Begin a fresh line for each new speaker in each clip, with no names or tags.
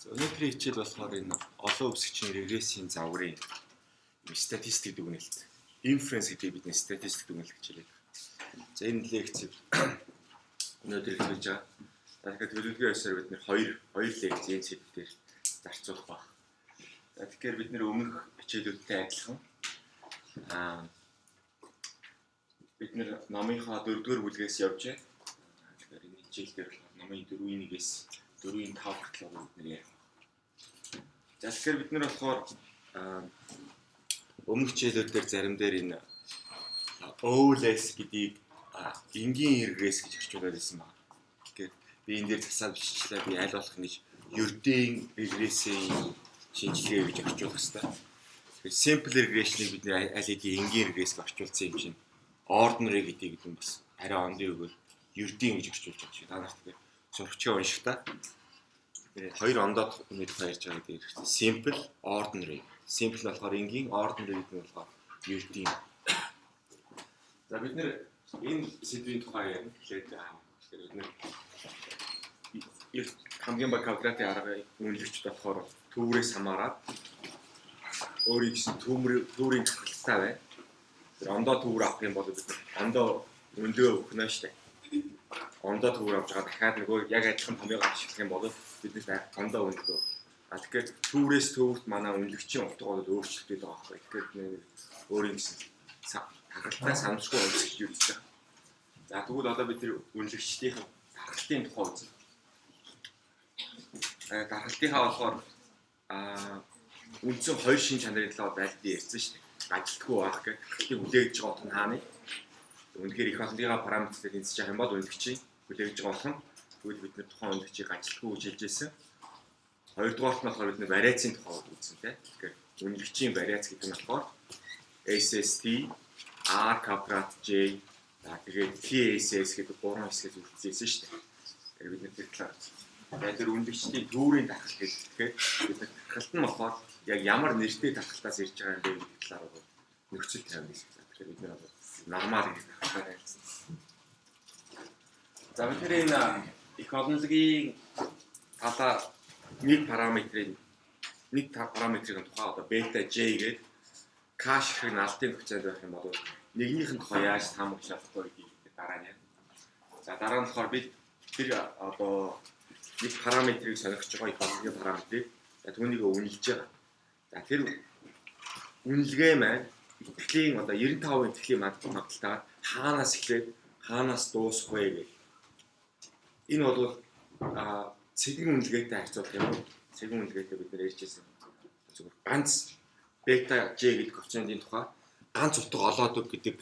Өнөөдрийн хичээл болохоор энэ олон өвсгчийн регрессийн загварын статистик дүгнэлт, inference гэдэг бидний статистик дүгнэлт гэж хэлээд. За, энэ лекцийг өнөөдөр эхлэж байгаа. За, тэгэхээр төлөвлөгөө ёсоор бид нэр хоёр хоёр лекц энэ сэдв дээр зарцуулах баг. За, тэгэхээр бид нэр өмнөх хичээлүүдтэй адилхан бид нэр номынхоо 4-р бүлгээс явж байна. Тэгэхээр энэ хичээл дээр болохоор номын 4-ийн 1-ээс 4-ийн 5 хүртэл бид нэр ярих. За, тэгэхээр бид нар болохоор өмнөх хичээлүүд дээр зарим дээр энэ OLS гэдгийг энгийн регресс гэж орчуулад байсан байна. Тэгэхээр би энэ дээр засаад биччихлээ. Би аль болох ингэж ердийн регрессийн шинжилгээ гэж орчуулах хэрэгтэй. Тэгэхээр simple regression-ыг бид аль хэдийн энгийн регресс гэж орчуулсан юм чинь ordinary гэдгийг бид бас арай ондын үгээр ердийн гэж орчуулж байгаа шиг. Та нарт тэгэхээр сурагчийн уншихдаа хоёр ондоод нэг тухай ярьж байгаа гэдэг хэрэгтэй. Simple, ordinary. Simple нь болохоор энгийн, ordinary гэдэг нь болохоор ердийн. За, бид нэр энэ сэдвийн тухай ярина. Тэгэхээр бид нэр хамгийн бага квадратын аргыг үнэлэгчд болохоор төврээс хамаарат өөрийн гэсэн төврийн тархалтай байна. Тэр ондоо төвөр авах юм бол бид ондоо өндөө өгнө штэ. Ондоо төвөр авч байгаа, дахиад нөгөө яг адилхан томьёог ашиглах юм бол бид нарт ондоо өндгөө. А тэгэхээр төврээс төвөрт манай үнэлэгчийн утга бол өөрчлөгдөд байгаа байхгүй. Тэгэхээр бид өөрийн гэсэн тархалтай санамсаргүй үнэлэгч юу гэж байгаа. За, тэгвэл одоо бид тэр үнэлэгчдийн тархалтын тухай үзнэ. Тархалтынхаа болохоор үндсэн хоёр шин чанарын талаар байлдын ярьсан шүү дээ. Ажилтгүй байх гэх тархалтыг хүлээгдэж байгаа утга нь хаана вэ? Үнэхээр их олонтынхаа параметрээр тэнцэж явах юм бол үнэлэгчийн хүлээгдэж байгаа утга нь, тэгвэл бид нэр тухайн үнэлэгчийг ажилтгүй гэж хэлж ирсэн. Хоёрдугаарт нь болохоор бид нэр вариацийн тухай үзсэн, тийм. Тэгэхээр үнэлэгчийн вариац гэдэг нь болохоор SST, R квадрат J, за тэгээд TSS гэдэг гурван хэсгээс бүрдсэн шүү дээ. Тэгэхээр бид нэр тэр талаар үзсэн. Тэгээд тэр үнэлэгчдийн төврийн тархалт гэдэг. Тэгэхээр бид нар тархалт нь болохоор яг ямар нэртэй тархалтаас ирж байгаа юм бэ гэдэг талаар бол нөхцөл тавина гэсэн. Тэгэхээр бид нар бол нормал гэдэг тархалтаар харилцсан. За, бид нэр энэ их олонлогийн талаар нэг параметрын тухай, одоо бета J гэдэг К ширхэг налтын коэффициент байх юм бол нэгнийх нь тухай яаж таамаг шалгах вэ гэдгийг дараа нь ярина. За, дараа нь болохоор бид тэр одоо нэг параметрыг сонирхож байгаа, их олонлогийн параметрыг, за, түүнийг үнэлж байгаа. За, тэр үнэлгээ маань итгэлийн одоо 95% итгэлийн магадлалтайгаар хаанаас эхлээд хаанаас дуусах вэ гэх. Энэ бол цэгэн үнэлгээтэй харьцуулах юм уу? Цэгэн үнэлгээтэй бид нэр ярьжсэн. Зүгээр ганц бета J гэдэг коэффициентийн тухай ганц утга олоод өг гэдэг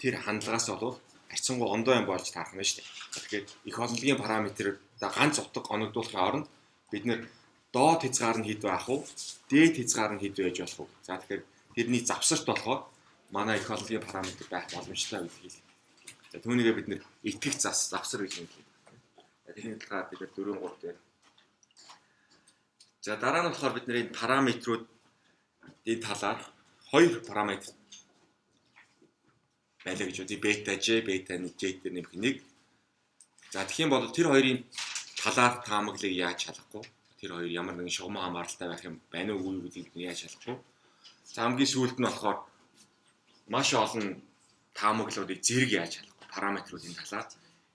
тэр хандлагаас бол харьцангуй ондоо юм болж таарах нь шүү дээ. Тэгэхээр их олонлогийн параметр ганц утга оногдуулахын оронд бид нэр доод хязгаар нь хэд байх вэ? Дээд хязгаар нь хэд байж болох вэ? За, тэгэхээр тэрний завсарт болохоор манай их олонлогийн параметр байх боломжтой гэдгийг. За, түүнийгээ бид нэр итгэх завсар гэж нэрлэдэг. Тэрний талаар бид нар 4 3 дээр. За, дараа нь болохоор бид нэр энэ параметруудын талаар хоёр параметр байлаа гэж үзье. Бета J, бета J дээр нэмэх 1. За, тэгэх юм бол тэр хоёрын талаар таамаглыг яаж шалгахгүй? Тэр хоёр ямар нэгэн шугаман хамааралтай байх юм байна уу, үгүй гэдгийг бид яаж шалгахгүй? За, хамгийн сүүлд нь болохоор маш олон таамаглуудыг зэрэг яаж шалгах вэ? Параметруудын талаар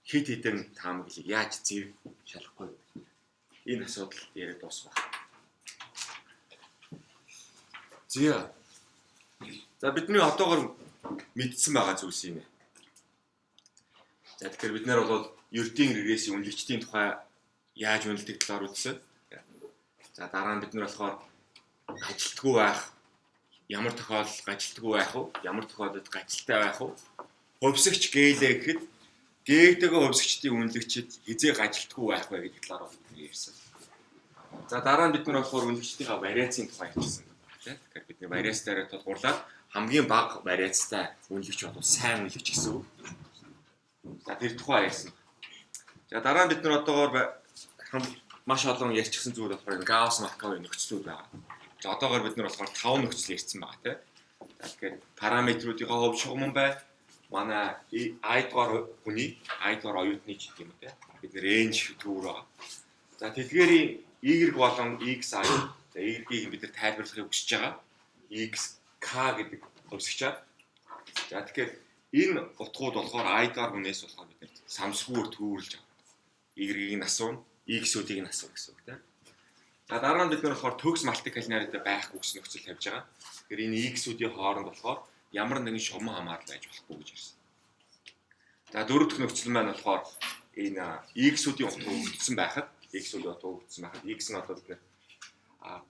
хэд хэдэн таамаглыг яаж зэрэг шалгахгүй? Энэ асуудал яриад дуусах байна. За. За, бидний одоогор мэдсэн байгаа зүйлс юм байна. За, тэгэхээр бид нар бол ердийн регрессийн үнэлэгчдийн тухай яаж үнэлдэг талаар үзсэн. За, дараа нь бид нар болохоор ажилтгүй байх, ямар тохиолдолд гажилтгүй байх вэ? Ямар тохиолдолд гажилттай байх вэ? Хувьсагч гэлээ гэхэд гээгдэгээ хувьсагчдын үнэлэгчид хизээ гажилтгүй байх вэ гэдэг талаар бол бид ярьсан. За, дараа нь бид нар болохоор үнэлэгчдийнхаа вариацийн тухай ярьсан байна. Тэгэхээр бид нар вариац дээр тулгуурлаад хамгийн бага вариацтай үнэлэгч бол сайн үнэлэгч гэсэн үг. За, тэр тухай ярьсан. За, дараа нь бид нар одоогоор маш олон ярьчихсан зүйл болохоор Гаусс Марковын нөхцлүүд байгаа. За, одоогоор бид нар болохоор 5 нөхцөл ярьсан байгаа, тийм. За, тэгэхээр параметруудынхаа хувь шугаман бай. Манай I дугаар хүний, I дугаар оюутны ч гэдэг юм уу, тийм. Бид нэр range төвөр байгаа. За, тэдгээрийн Y болон X I. За Y-ийг бид нар тайлбарлахыг хүсэж байгаа. X K гэдэг хувьсагчаар. За тэгэхээр энэ утгууд болохоор I-гаар хүнээс болохоор бид нар самсгүйгээр төвөрлж авна. Y-ийг нь асууна, X-үүдийг нь асууна гэсэн үг тийм. За дараа нь бид нар болохоор төгс мультиколинеартай байхгүй гэсэн нөхцөл тавьж байгаа. Тэгэхээр энэ X-үүдийн хооронд болохоор ямар нэгэн шугаман хамаарал байж болохгүй гэж ярьсан. За дөрөв дэх нөхцөл маань болохоор энэ X-үүдийн утга өгөгдсөн байхад X-үүдийн утга өгөгдсөн байхад X нь одоо бид нар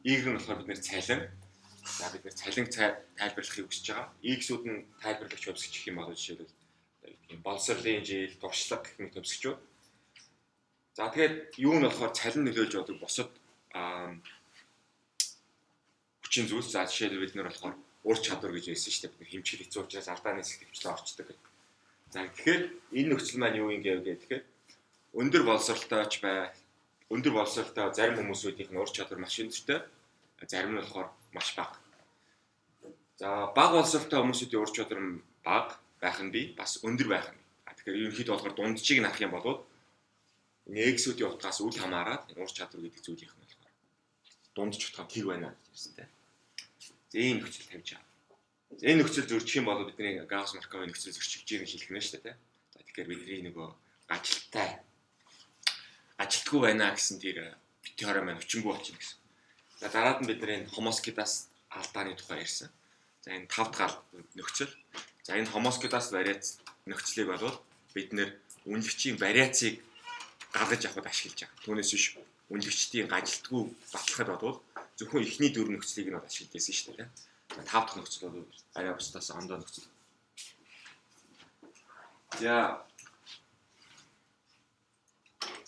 Y нь болохоор бид нар цалин. За бид нар цалин тайлбарлахыг хүсэж байгаа. X-үүд нь тайлбарлагч хувьсгч гэх юм бол жишээлбэл тийм боловсролын жил, туршлага гэх мэт хувьсгчүүд. За тэгээд юу нь болохоор цалин нөлөөлж байдаг бусад хүчин зүйлс. За жишээлбэл бид нар болохоор ур чадвар гэж ярьсан шүү дээ. Бид нар хэмжих хэцүү учраас алдааны хэсэг төвчлээ орчдөг гэх. За тэгэхээр энэ нөхцөл маань юу юм гэв гэхээр өндөр боловсролтой ч бай, өндөр боловсролтой зарим хүмүүсүүдийнх нь ур чадвар маш өндөртэй, зарим нь болохоор маш бага. За бага боловсролтой хүмүүсүүдийн ур чадвар нь бага байх нь бий, бас өндөр байх нь. Тэгэхээр ерөнхийдөө болохоор дунджийг нь харах юм бол энэ X-үүдийн утгаас үл хамааран ур чадвар гэдэг зүйлийнх нь болохоор дундч утга тэг байна гэж ярьсан тийм. За ийм нөхцөл тавьж байгаа. За энэ нөхцөл зөрчих юм бол бидний Гаусс Марковын нөхцөл зөрчигдөж байгаа хэлэх нь шүү дээ тийм. За тэгэхээр бидний нөгөө ажилттай ажилтгүй байна гэсэн тэр теори маань өчнгөө болчихно гэсэн. За дараад нь бид нар энэ хомоскидас алдааны тухай ярьсан. За энэ тав дахь нөхцөл. За энэ хомоскидас вариац нөхцөлийг бол бид нэр үнэлэгчийн вариацыг гаргаж авахд ашиглаж байгаа. Түүнээс биш үнэлэгчдийн ажилтгүй батлахад бол зөвхөн эхний дөрвөн нөхцөлийг нь бол ашиглаж байсан шүү дээ. За тав дахь нөхцөл бол арай бусдаас ондоо нөхцөл.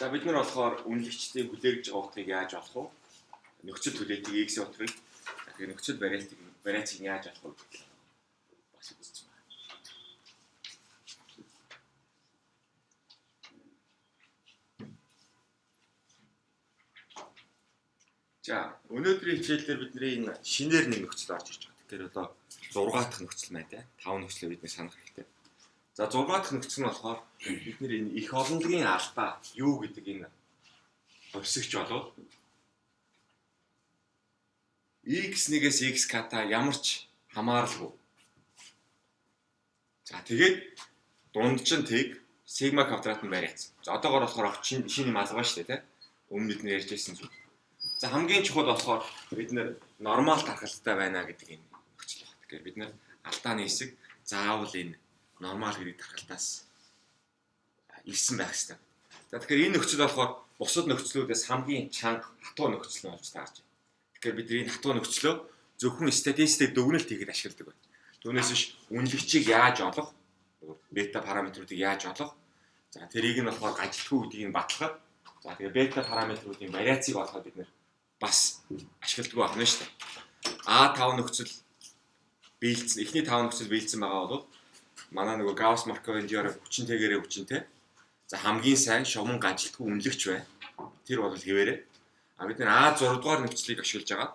За бид нар болохоор үнэлэгчдийн хүлээгдэж байгаа утгыг яаж олох вэ? Нөхцөл хүлээлтийг X-ийн утгыг, тэгэхээр нөхцөл вариацыг яаж олох вэ гэдэг бас үзсэн байна. За өнөөдрийн хичээлээр бидний энэ шинээр нэг нөхцөл орж ирж байгаа. Тэгэхээр одоо 6 дахь нөхцөл маань тийм 5 нөхцөлөө бидний санах хэрэгтэй. За 6 дахь нөхцөл нь болохоор бид нэр энэ их олонлогийн алдаа юу гэдэг энэ хувьсагч болов x1-ээс xk-та ямар ч хамааралгүй. За тэгээд дундч нь тэг сигма квадрат нь вариац. За одоогор болохоор шинэ юм алга байна шүү дээ тийм. Өмнө бид нэр ярьж байсан зүйл. За хамгийн чухал болохоор бид нэр нормал тархалтай байна гэдэг энэ нөхцөл байна. Тэгэхээр бид нэр алдааны хэсэг заавал энэ нормал гэдэг тархалтаас ирсэн байх хэрэгтэй. За тэгэхээр энэ нөхцөл болохоор бусад нөхцлүүдээс хамгийн чанга хатуу нөхцөл нь болж таарч байна. Тэгэхээр бид энэ хатуу нөхцлөө зөвхөн статистик дүгнэлт хийхэд ашигладаг байна. Түүнээс биш үнэлэгчийг яаж олох, бета параметруудыг яаж олох, за тэрийг нь болохоор ажилтгүй гэдгийг нь батлахад, за тэгээ бета параметруудын вариацыг олоход бид нэр бас ашигладаг байх нь шүү дээ. А5 нөхцөл биелсэн, эхний 5 нөхцөл биелсэн байгаа бол манай нөгөө Гаусс Марковын теори хүчинтэйгээрээ хүчинтэй. За хамгийн сайн шугаман ажилтгүй үнэлэгч байна. Тэр бол хэвээрээ. А бид нэр А6 дугаар нөхцөлийг ашиглаж байгаа.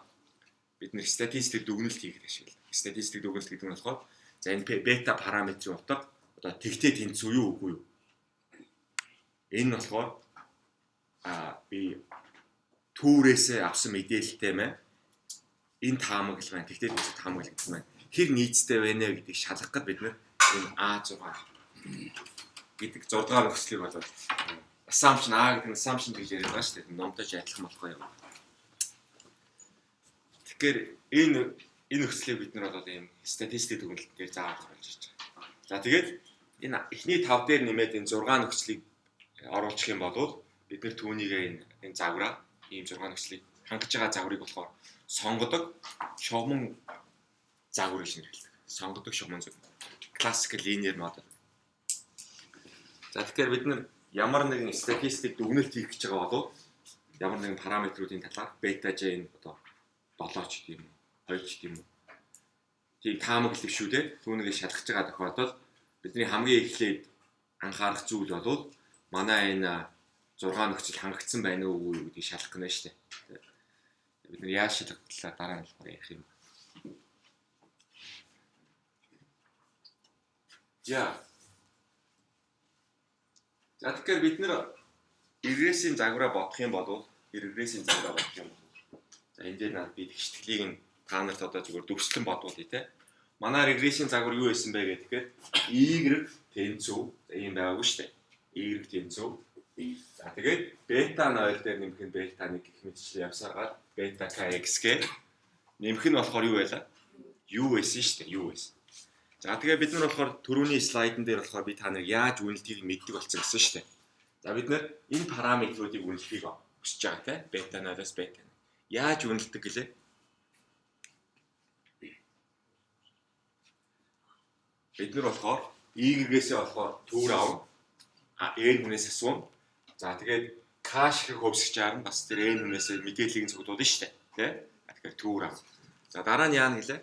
Бид нэр статистик дүгнэлт хийхэд ашиглана. Статистик дүгнэлт гэдэг нь болохоор за энэ бета параметрын утга одоо тэгтээ тэнцүү юу үгүй юу? Энэ нь болохоор би түүрээсээ авсан мэдээлэлтэй маань энэ таамаглал маань тэгтээ тэнцүү таамаглал гэдэг маань хэр нийцтэй байна вэ гэдгийг шалгах гээд бид нэр энэ А6 гэдэг 6 дугаар нөхцөлийг бол assumption А гэдэг нь assumption гэж яриад байгаа шүү дээ. Номтой ч адилхан болох юм. Тэгэхээр энэ нөхцөлийг бид нар бол ийм статистик дүгнэлт дээр заавал оруулж ирж байгаа. За тэгээд энэ эхний 5 дээр нэмээд энэ 6 нөхцөлийг оруулчих юм бол бид нар түүнийг энэ загвараа ийм 6 нөхцөлийг хангаж байгаа загварыг болохоор сонгодог шугаман загвар гэж нэрлэдэг. Сонгодог шугаман загвар. Classical linear model. За тэгэхээр бид нар ямар нэгэн статистик дүгнэлт хийх гэж байгаа бол ямар нэгэн параметруудын талаар бета J энэ одоо 7 ч гэдэг юм уу, 2 ч гэдэг юм уу. Тийм таамаглал шүү дээ. Түүнийг шалгаж байгаа тохиолдолд бидний хамгийн эхлээд анхаарах зүйл бол манай энэ 6 нөхцөл хангагдсан байна уу үгүй юу гэдгийг шалгах нь шүү дээ. Бид нар яаж шалгах талаар дараа нь болохоор ярих юм. За. За тэгэхээр бид нар регрессийн загвараа бодох юм бол Регрессийн загвар бодох юм бол. За, энэ дээр наад би тэгшитгэлийг нь та нарт одоо зүгээр дүрслэн бодвол тий. Манай регрессийн загвар юу байсан бэ гэхээр y тэнцүү. За, ийм байгаагүй шүү дээ. Y тэнцүү. За, тэгээд бета 0 дээр нэмэх нь бета 1 гэх мэтчлэн явсараад бета kx гэ нэмэх нь болохоор юу байлаа? U байсан шүү дээ. U байсан. За, тэгээ бид нар болохоор түрүүний слайдн дээр болохоор би та нарыг яаж үнэлтийг мэддэг болсон гэсэн шүү дээ. За, бид нар энэ параметруудыг үнэлэхийг хүсэж байгаа те. Бета 0-аас бета 1. Яаж үнэлдэг гэлээ? Бид нар болохоор Y-гээсээ болохоор төвөр авна. А N хүнээс асууна. За, тэгээд K ширхэг хөвсгчээр нь бас тэр N хүнээсээ мэдээллийг нь цуглуулна шүү дээ. Тэ? Тэгэхээр төвөр авна. За, дараа нь яана гэлээ?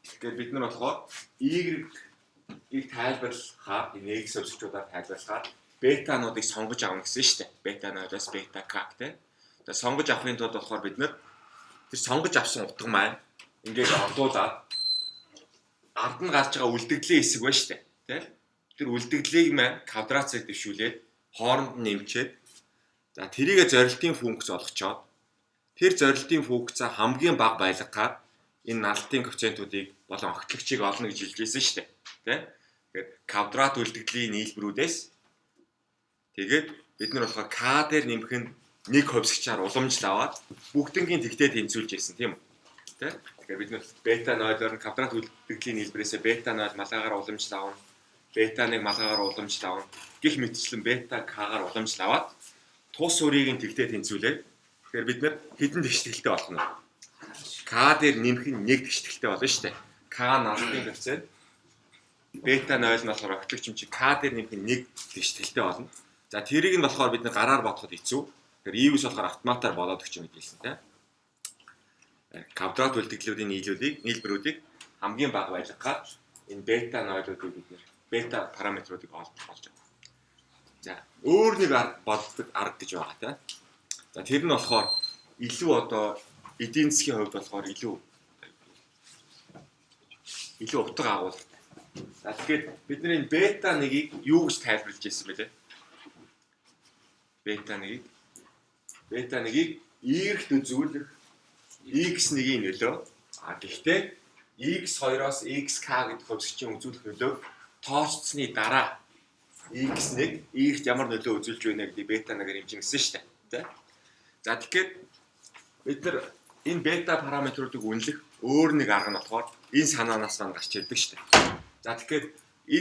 Тэгэхээр бид нар болохоор Y-ийг тайлбарлахаар энэ X хөвсгчүүдээр тайлбарлахаар бетануудыг сонгож авна гэсэн шүү дээ. Бета 0-аас бета К тэ. За, сонгож авахын тулд болохоор бид нар тэр сонгож авсан утга маань ингээд орлуулад ард нь гарч байгаа үлдэгдлийн хэсэг байна шүү дээ. Тэ? Тэр үлдэгдлийг маань квадрат зэрэг дэвшүүлээд хооронд нь нэмчээд, за, тэрийгэ зорилтын функц олгочоод тэр зорилтын функцаа хамгийн бага байлгахаар энэ налтын коэффициентуудыг болон огтлогчийг олно гэж хэлж байсан шүү дээ. Тэ? Тэгэхээр квадрат үлдэгдлийн нийлбэрүүдээс тэгээд бид нар болохоор к дээр нэмэх нь нэг хувьсгчаар уламжлал аваад бүгднгийн тэгтээ тэнцвүүлж ирсэн, тийм үү? Тэ? Тэгэхээр бид нар бета 0-оор нь квадрат үлдэгдлийн нийлбэрээсээ бета 0 малгайгаар уламжлал авна, бета 1 малгайгаар уламжлал авна гэх мэтчлэн бета к-гаар уламжлал аваад тус өрийг нь тэгтээ тэнцвүүлээд, тэгэхээр бид нар хэдэн тэгштгэлтэй болох нь вэ? К дээр нэмэх нь нэг тэгштгэлтэй болно шүү дээ. К налтын коэффициент, бета 0 нь болохоор огтлогч юм чи К дээр нэмэх нь нэг тэгштгэлтэй болно. За, тэрийг нь болохоор бид нар гараар бодоход хэцүү. Тэгэхээр EViews болохоор автоматар болоод өгч юм гэж хэлсэн тийм. Квадрат үлдэгдлүүдийн нийлбэрүүдийг хамгийн бага байлгахаар энэ бета 0-уудыг бид нэр бета параметруудыг олж байгаа. За, өөр нэг арга боддог арга гэж байгаа тийм. За, тэр нь болохоор илүү одоо эдийн засгийн хувьд болохоор илүү утга агуулгатай. За, тэгэхээр бидний энэ бета 1-ийг юу гэж тайлбарлаж ирсэн бэлээ? Бета 1-ийг бета 1-ийг Y-т үзүүлэх x1-ийн нөлөө. А гэхдээ x2-оос xk гэдэг хувьсгчийн үзүүлэх нөлөөг тооцсны дараа x1 y-т ямар нөлөө үзүүлж байна гэдгийг бета 1-аар хэмжинэ гэсэн шүү дээ. Тэ? За, тэгэхээр бид нар энэ бета параметруудыг үнэлэх өөр нэг арга нь болохоор энэ санаанаас маань гарч ирдэг шүү дээ. За, тэгэхээр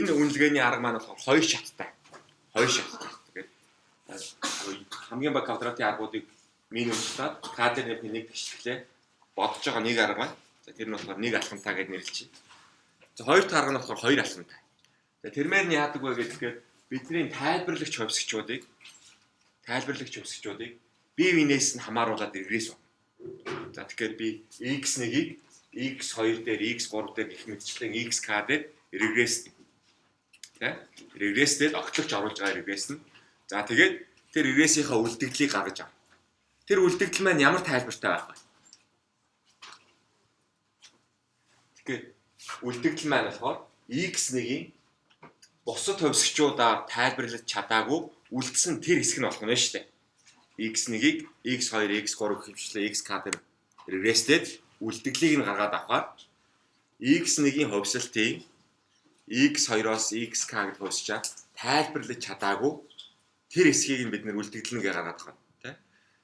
энэ үнэлгээний арга маань болохоор хоёр шаттай. Хоёр шаттай. Тэгээд хамгийн бага квадратын аргуудыг минимумчлаад к дээр нэмэх нэг тэгшгэлээ бодож байгаа нэг арга байна. За, тэр нь болохоор нэг алхамтай гэж нэрлэж байна. За, хоёр дахь арга нь болохоор хоёр алхамтай. За, тэрмээр нь яадаг вэ гэхээр бидний тайлбарлагч хувьсгчуудыг бие биенээс нь хамааруулаад регресс байна. За, тэгэхээр би x1-ийг x2 дээр, x3 дээр гэх мэтчлэн xk дээр регресс тэ регресстэй огтлогч оруулж байгаа регресс нь. За, тэгээд тэр регрессийнхаа үлдэгдлийг гаргаж авна. Тэр үлдэгдэл маань ямар тайлбартай байх вэ? Тэгэхээр үлдэгдэл маань болохоор x1-ийн бусад хувьсгчуудаар тайлбарлаж чадаагүй үлдсэн тэр хэсэг нь болох нь шүү дээ. x1-ийг x2, x3 гэх хэмжлээ xk дээр регресстэй үлдэгдлийг нь гаргаад авахаар x1-ийн хувьсалтын x2-оос xk гэдэг хувьсчаа тайлбарлаж чадаагүй тэр хэсгийг нь бид нэр үлдэгдэл нэгэ гаргаад авах нь тий.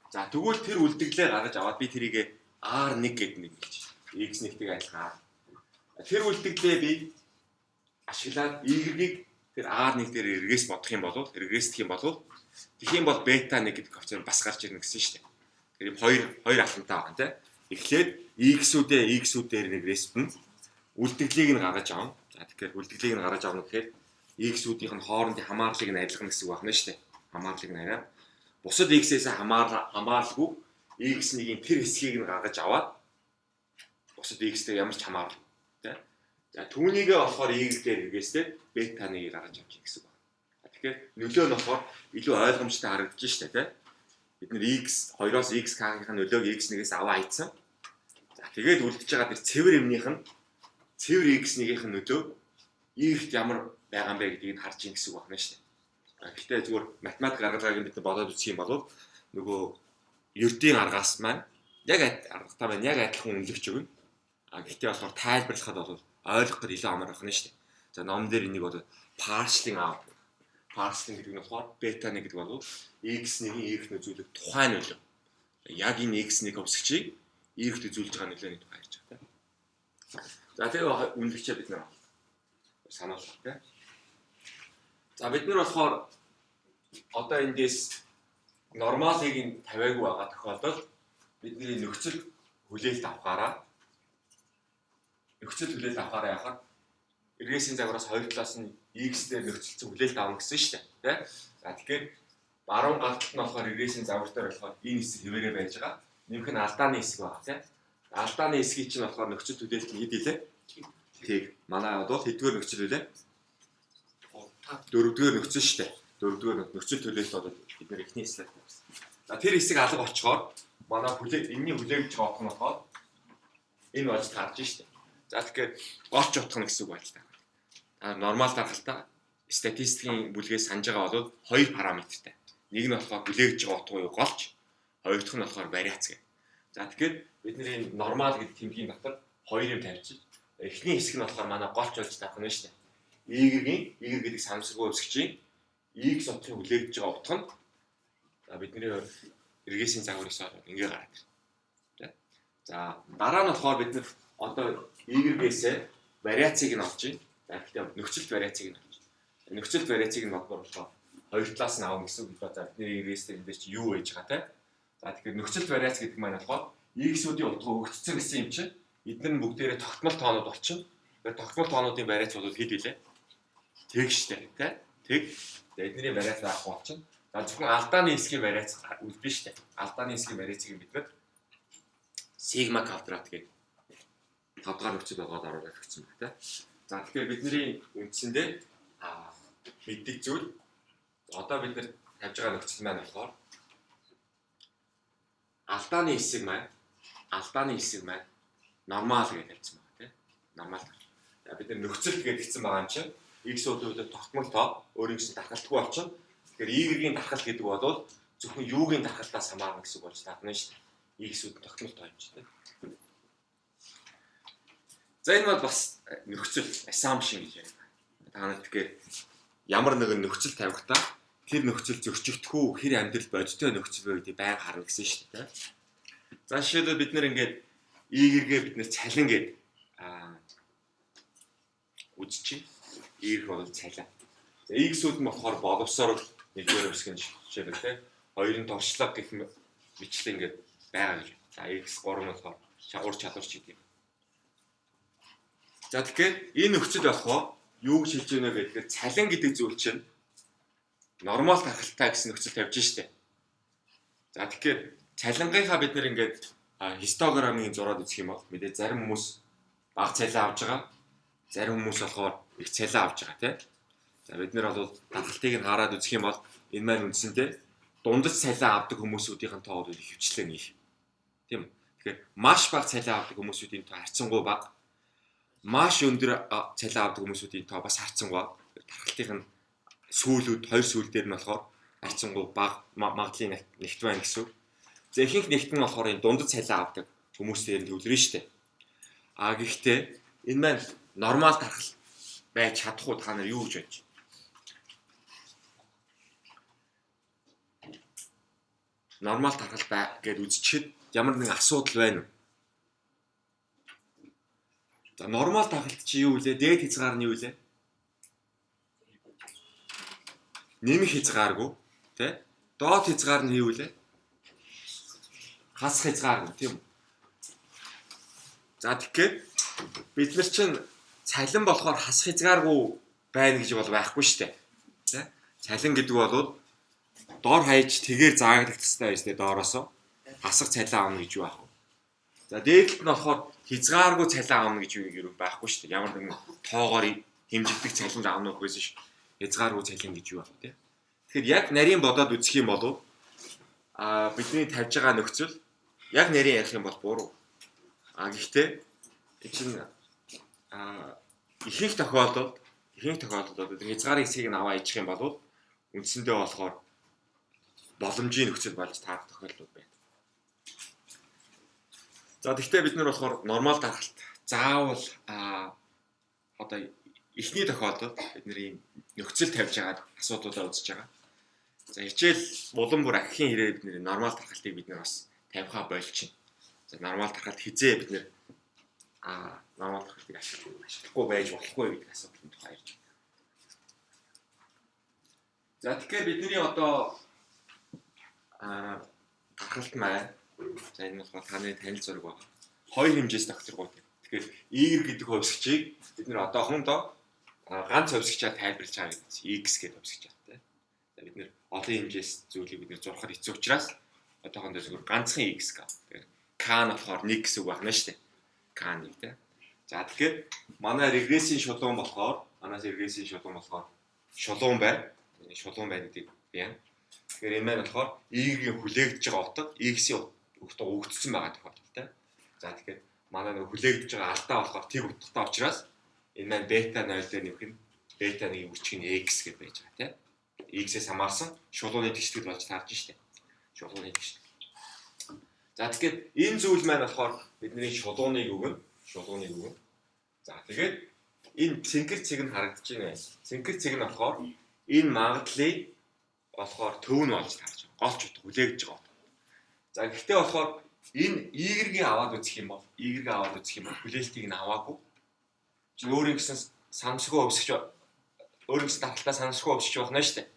За, тэгвэл тэр үлдэгдлээ гаргаж аваад би тэрийг R1 гэдэг нэг хэлж байна. X1-тэйг адилхан. Тэр үлдэгдлээ би ашиглаад Y-ийг тэр R1 дээр регресс бодох юм бол регресстэх юм бол тэгэх юм бол бета 1 гэдэг коэффициент бас гарч ирнэ гэсэн шүү дээ. Тэгэхээр юм хоёр алхамтай байгаа тий. Эхлээд X-үүдээ X-үүдээр регресстэн үлдэгдлийг нь гаргаж авна. За, тэгэхээр үлдэгдлийг нь гаргаж авна гэхээр X-үүдийнх нь хоорондын хамаарлыг нь адилхан гэсэн үг байна шүү дээ. Хамаарлыг нь арай бусад X-ээс хамааралгүй X1-ийн тэр хэсгийг нь гаргаж аваад бусад X-тэй ямар ч хамаарал тий. За, түүнийгээ болохоор Y дээр регресстэй бета 1-ийг гаргаж авчих гэсэн үг байна. Тэгэхээр нөлөө нь болохоор илүү ойлгомжтой харагдаж штэ тий. Бид нэр X2-оос XK-ийн нөлөөг X1-ээс аваа хийцэн. За, тэгээд үлдэж байгаа тэр цэвэр юмных нь цэвэр X1-ийн нөлөө Y-т ямар байгаа юм бэ гэдгийг нь харж ийн гэсэн үг байна штэ. Гэхдээ зүгээр математик аргалгааг бид бодоод үзэх юм бол нөгөө ердийн аргаас маань яг аргатай маань яг адилхан үнэлэгч өгнө. А гэхдээ болохоор тайлбарлахад бол ойлгоход илүү амар байх нь шүү дээ. За ном дээр энийг бол partialing out. Partialing гэдэг нь болохоор бета 1 гэдэг бол x1-ийн y-т үзүүлэх тухайн нөлөө. Яг энэ x1 хувьсгчийг y-т үзүүлж байгаа нөлөөний тухай ярьж байгаа тийм. За тэгээ үнэлэгчээ бид нар сануулах тийм. За бид нар болохоор одоо эндээс нормалыг нь тавиагүй байгаа тохиолдолд бидний нөхцөл хүлээлт авахаараа яхаар регрессийн загвараас хоёр талаас нь x дээр нөхцөлсөн хүлээлт авна гэсэн шүү дээ, тий? За тэгэхээр баруун гар талд нь болохоор регрессийн загвар дээр болохоор энэ хэсэг хэвээрээ байж байгаа. Нэмэх нь алдааны хэсэг байгаа, тий? Алдааны хэсгийг чинь болохоор нөхцөл хүлээлт нь хэд илээ? Тэг. Манай бол хэддүгээр нөхцөл үлээ? Дөрөвдүгээр нөхцөл шүү дээ. Дөрөвдүгээр нөхцөл төлөөлөлт бол бид нэр эхний слайд тавьсан. За тэр хэсэг алга болчоор манай хүлээ энэний хүлээгдэж байгаа утга нь болохоор энэ болж таарж штэ. За тэгэхээр голч утга нь гэсэн үг болж таарна. А нормал даргалтаа статистикийн бүлгээс санаж байгаа бол хоёр параметртай. Нэг нь болохоор хүлээгдэж байгаа утга буюу голч, хоёр дахь нь болохоор вариац гэх. За тэгэхээр бидний энэ нормал гэдэг тэмдгийн дотор хоёр юм тавьчих. Эхний хэсэг нь болохоор манай голч болж таарах нь штэ. Y-ийн Y гэдэг санамсаргүй өвсгчийн X утгын хүлээгдэж байгаа утга нь за бидний регрессийн загвараас ингээ гараад ирнэ. За дараа нь болохоор бид нар одоо Y-гээсээ вариацийг нь олж байна. За гэхдээ нөхцөлт вариацийг нь олж байна. Нөхцөлт вариацийг нь бодмоор болохоор хоёр талаас нь авна гэсэн үг ба. За бидний регресс дээр энэ дээр чи юу байж байгаа те. За тэгэхээр нөхцөлт вариац гэдэг маань болохоор X-үүдийн утга өгөгдсөн гэсэн юм чинь эдгээр нь бүгдээрээ тогтмол тоонууд болчихно. Тэгэхээр тогтмол тоонуудын вариац бол хэд билээ? Тэг штэ тий. Тэг. За эдний вариац байхгүй болчихно. За зөвхөн алдааны хэсгийн вариац үлдэн штэ. Алдааны хэсгийн вариацыг бид нар сигма квадрат гэдэг 5 дахь нөхцөл болгоод оруулаад өгсөн байна тий. За тэгэхээр бидний үндсэндээ мэддэг зүйл одоо бид нар тавьж байгаа нөхцөл маань болохоор алдааны хэсэг маань нормал гэж тавьсан байна тий. Нормал. За бид нар нөхцөлт гэж хэлсэн байгаа юм чинь X-үүдийн тогтмол тоо өөрийн гэсэн дархалтгүй болчихно. Тэгэхээр Y-ийн дархалт гэдэг бол зөвхөн U-гийн дархалтаас хамаарна гэсэн үг болж таарна шүү дээ. X-үүд тогтмол тоо юм чинь тийм. За энэ бол бас нөхцөл assumption гэж яриа. Та нар тэгэхээр ямар нэгэн нөхцөл тавихтаа тэр нөхцөл зөрчигдөх үү, хэр амьдрал бодиттой нөхцөл вэ гэдгийг байнга харна гэсэн шүү дээ. За жишээлбэл бид нэр ингээд Y-гээ бид нэр цалин гээд үзчихье. Y бол цалин. За X-үүд нь болохоор боловсоор нэгдүгээр хэсэг нь жишээлбэл тийм хоёрын туршлага гэх мэтлэн ингээд байгаа гэж. За X3 нь болохоор ур чадвар ч гэдэг юм. За тэгэхээр энэ нөхцөл болохоор юу гэж хэлж байна вэ гэхээр цалин гэдэг зүйл чинь нормал тархалтай гэсэн нөхцөл тавьж штэ. За тэгэхээр цалингийнхаа бид нэр ингээд хистограммыг зураад үзэх юм бол мэдээ зарим хүмүүс бага цалин авж байгаа. Зарим хүмүүс болохоор их цалин авж байгаа тийм. За бид нэр бол тархалтыг нь хараад үзэх юм бол энэ маань үндсэндээ дундаж цалин авдаг хүмүүсүүдийн тоо бол ихэвчлэн их. Тийм үү? Тэгэхээр маш бага цалин авдаг хүмүүсүүдийн тоо харьцангуй бага. Маш өндөр цалин авдаг хүмүүсүүдийн тоо бас харьцангуй. Тархалтын нь сүүлүүд хоёр сүүл дээр нь болохоор харьцангуй бага магадлалын нэгт байна гэсэн үг. За ихэнх нэгт нь болохоор энэ дундаж цалин авдаг хүмүүсээр нь төвлөрнө шүү дээ. А гэхдээ энэ маань нормал тархал байж чадах уу та нар юу гэж бодож байна? Нормал тархал бай гэд үзчихэд ямар нэгэн асуудал байна уу? За нормал тархалт чи юу вэ? Дээд хязгаар нь юу вэ? Нэмэх хязгааргүй, тий? Доод хязгаар нь юу вэ? Хасах хязгааргүй, тийм үү? За тэгэхээр бид нар чинь цалин болохоор хасах хязгааргүй байна гэж бол байхгүй шүү дээ. Тэ? Цалин гэдэг бол доор хаяж тэгээр заагдах хэрэгтэй байж тээ доороосоо хасах цалин авна гэж юу аах вэ? За дээдлэлт нь болохоор хязгааргүй цалин авна гэж юу юм байхгүй шүү дээ. Ямар нэгэн тоогоор хэмжигдэх цалин авна гэхээс ш хязгааргүй цалин гэж юу аах вэ? Тэгэхээр яг нарийн бодоод үзэх юм бол бидний тавьж байгаа нөхцөл яг нарийн ярих юм бол буруу. А гэхдээ энэ чинь ихэнх тохиолдолд бид хязгаарын хэсгийг нь аваа ижих юм бол Үндсэндээ болохоор боломжийн нөхцөл болж таарах тохиолдлууд байна. За тэгвэл бид нар болохоор нормал даргалт заавал одоо эхний тохиолдолд бид нар ийм нөхцөл тавьж байгаа асуудлуудаа үзэж байгаа. За хичээл улам бүр ахихын хэрээр бид нэр нормал даргалтыг бид нар бас тавихаа болчихно. За нормал даргалт хизээ бид нэр нормал даргалтыг ашиглахгүй байж болохгүй гэдэг асуудлын тухай ярьж байна. За тэгэхээр бидний одоо даргалт маань за энэ болохоор таны танил зураг байна. Хоёр хэмжээс тогтворгууд. Тэгэхээр Y гэдэг хувьсгчийг бид нэр одоохондоо ганц хувьсгчаар тайлбарлаж байгаа гэдэг X гэдэг хувьсгчаартай. За бид нэр олон хэмжээс зүйлийг бид нэр зурхад хэцүү учраас одоохондоо зөвхөн ганцхан X гав. Тэгэхээр K нь болохоор 1 гэсэн үг байна шүү дээ. K 1 тий. За тэгэхээр манай регрессийн шулуун болохоор шулуун байна. Шулуун байна гэдгийг яа. Тэгэхээр энэ маань болохоор Y-ийн хүлээгдэж байгаа утга X-ийн утга өгөгдсөн байгаа тохиолдол тий. За тэгэхээр манай нэг хүлээгдэж байгаа алдаа болохоор тэг утгатай учраас энэ маань бета 0 дээр нэмэх нь бета 1-ийн үрчиг нь X гэж байж байгаа тий. X-ээс хамаарсан шулууны тэгштгэл болж таарж штэ. Шулууны тэгштгэл. За тэгэхээр энэ зүйл маань болохоор бидний шулууныг өгнө. Шулууныг өгнө. За тэгээд энэ цэнхэр цэг нь харагдаж байна. Цэнхэр цэг нь болохоор энэ магадлалыг болохоор төв нь болж таарч байгаа. Голч утга хүлээгдэж байгаа утга. За гэхдээ болохоор энэ Y-ийг аваад үзэх юм бол хүлээлтийг нь аваагүй. Чи өөрийн гэсэн самсгүй өвсгч өөрийн гэсэн таталтаа санамсгүй өвсгч болно шүү дээ.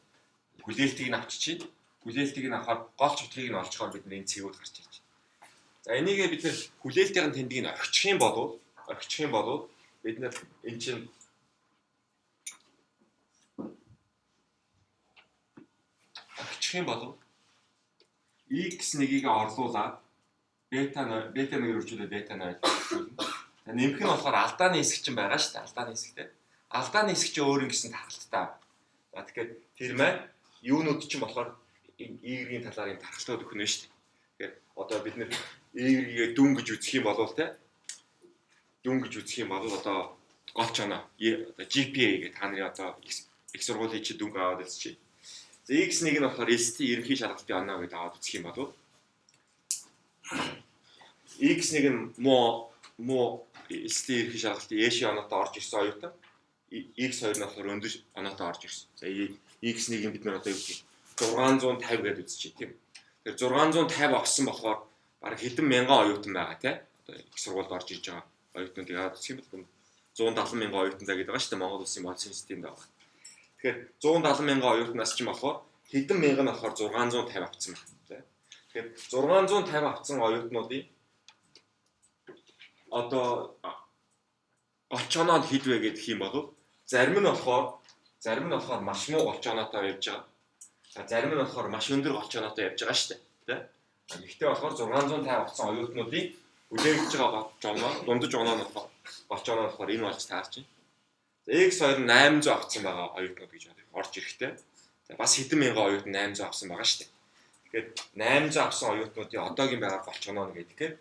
Хүлээлтийг нь авчиж, хүлээлтийг нь авахаар голч утгыг нь олцохоор бид энэ цэгүүд гарч ирж байна. За энийгээ бид нэр хүлээлтийн тэмдгийг нь орхичих юм бол бид нэр эн чинь орхичих юм бол x1-ийг орлуулад бета 1-ээр үржүүлээд бета 0 үржүүлнэ. За нэмэх нь болохоор алдааны хэсэг чинь байгаа шүү дээ. Алдааны хэсэгтэй. Алдааны хэсэг чинь өөр ингэсэн тархалттай. За тэгэхээр тэр маань юунууд чинь болохоор Y-ийн талаар юм тархалтууд өгнө шүү дээ. Тэгэхээр одоо бид нэр Y-гээ дүн гэж үзэх юм бол те дүн гэж үзэх юм бол одоо голч оноо одоо GPA гэх та нарын одоо их сургуулийн чи дүнг аваад үзчихье. За X1 нь болохоор ST ерөнхий шалгалтын оноо гэдээ аваад үзэх юм бол X1 нь муу ST ерөнхий шалгалтын Эшийн оноотой орж ирсэн оюутан X2 нь болохоор өндөр оноотой орж ирсэн. За X1-ийг бид нар одоо юу гэх 650 гэдээ үзчихье тийм. Тэгэхээр 650 авсан болохоор бараг хэдэн мянган оюутан байгаа тийм. Одоо их сургуульд орж ирж байгаа оюутнуудыг аваад үзэх юм бол 170 мянган оюутан гэдэг байгаа шүү дээ. Монгол улсын бодсон системд байгаа. Тэгэхээр 170 мянган оюутнаас чинь болохоор хэдэн мянган нь болохоор 650 авсан байна тийм. Тэгэхээр 650 авсан оюутнуудын одоо голч оноо нь хэд вэ гэдэг юм бол зарим нь болохоор маш муу голч оноотой явж байгаа. За зарим нь болохоор маш өндөр голч оноотой явж байгаа шүү дээ. Тэ? Гэхдээ болохоор 650 авсан оюутнуудын хүлээгдэж байгаа голч оноо, дундаж оноо нь болохоор голч оноо болохоор энэ болж таарч байна. За X2 нь 800 авсан байгаа оюутнууд гэж орж ирэхтэй. За бас хэдэн мянган оюутан 800 авсан байгаа шүү дээ. Тэгэхээр 800 авсан оюутнуудын одоогийн байгаа голч оноо нь гэдэг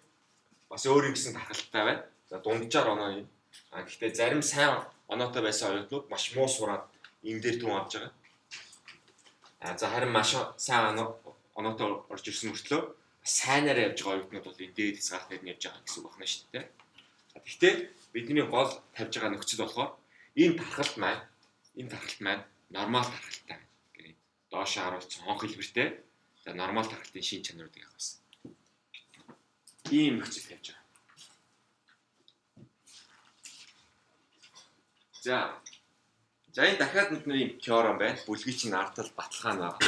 бас өөр ингэсэн тархалттай байна. За дунджаар оноо юм. А гэхдээ зарим сайн оноотой байсан оюутнууд маш муу сураад энэ дээр түн авч байгаа. А за харин маш сайн оноотой орж ирсэн мөртлөө сайнараа явж байгаа оюутнууд бол энэ дээд хязгаартаар нь явж байгаа гэсэн үг байна шүү дээ. За гэхдээ бидний гол тавьж байгаа нөхцөл болохоор энэ тархалт маань нормал тархалттай байна. Тэгэхээр доошоо харуулсан хонх хэлбэртэй. За нормал тархалтын шин чанаруудыг авах байсан. Ийм нөхцөл тавьж байгаа. За энэ дахиад бидний теорем байна. Бүлгийн чинь ардтал баталгаа нь байгаа.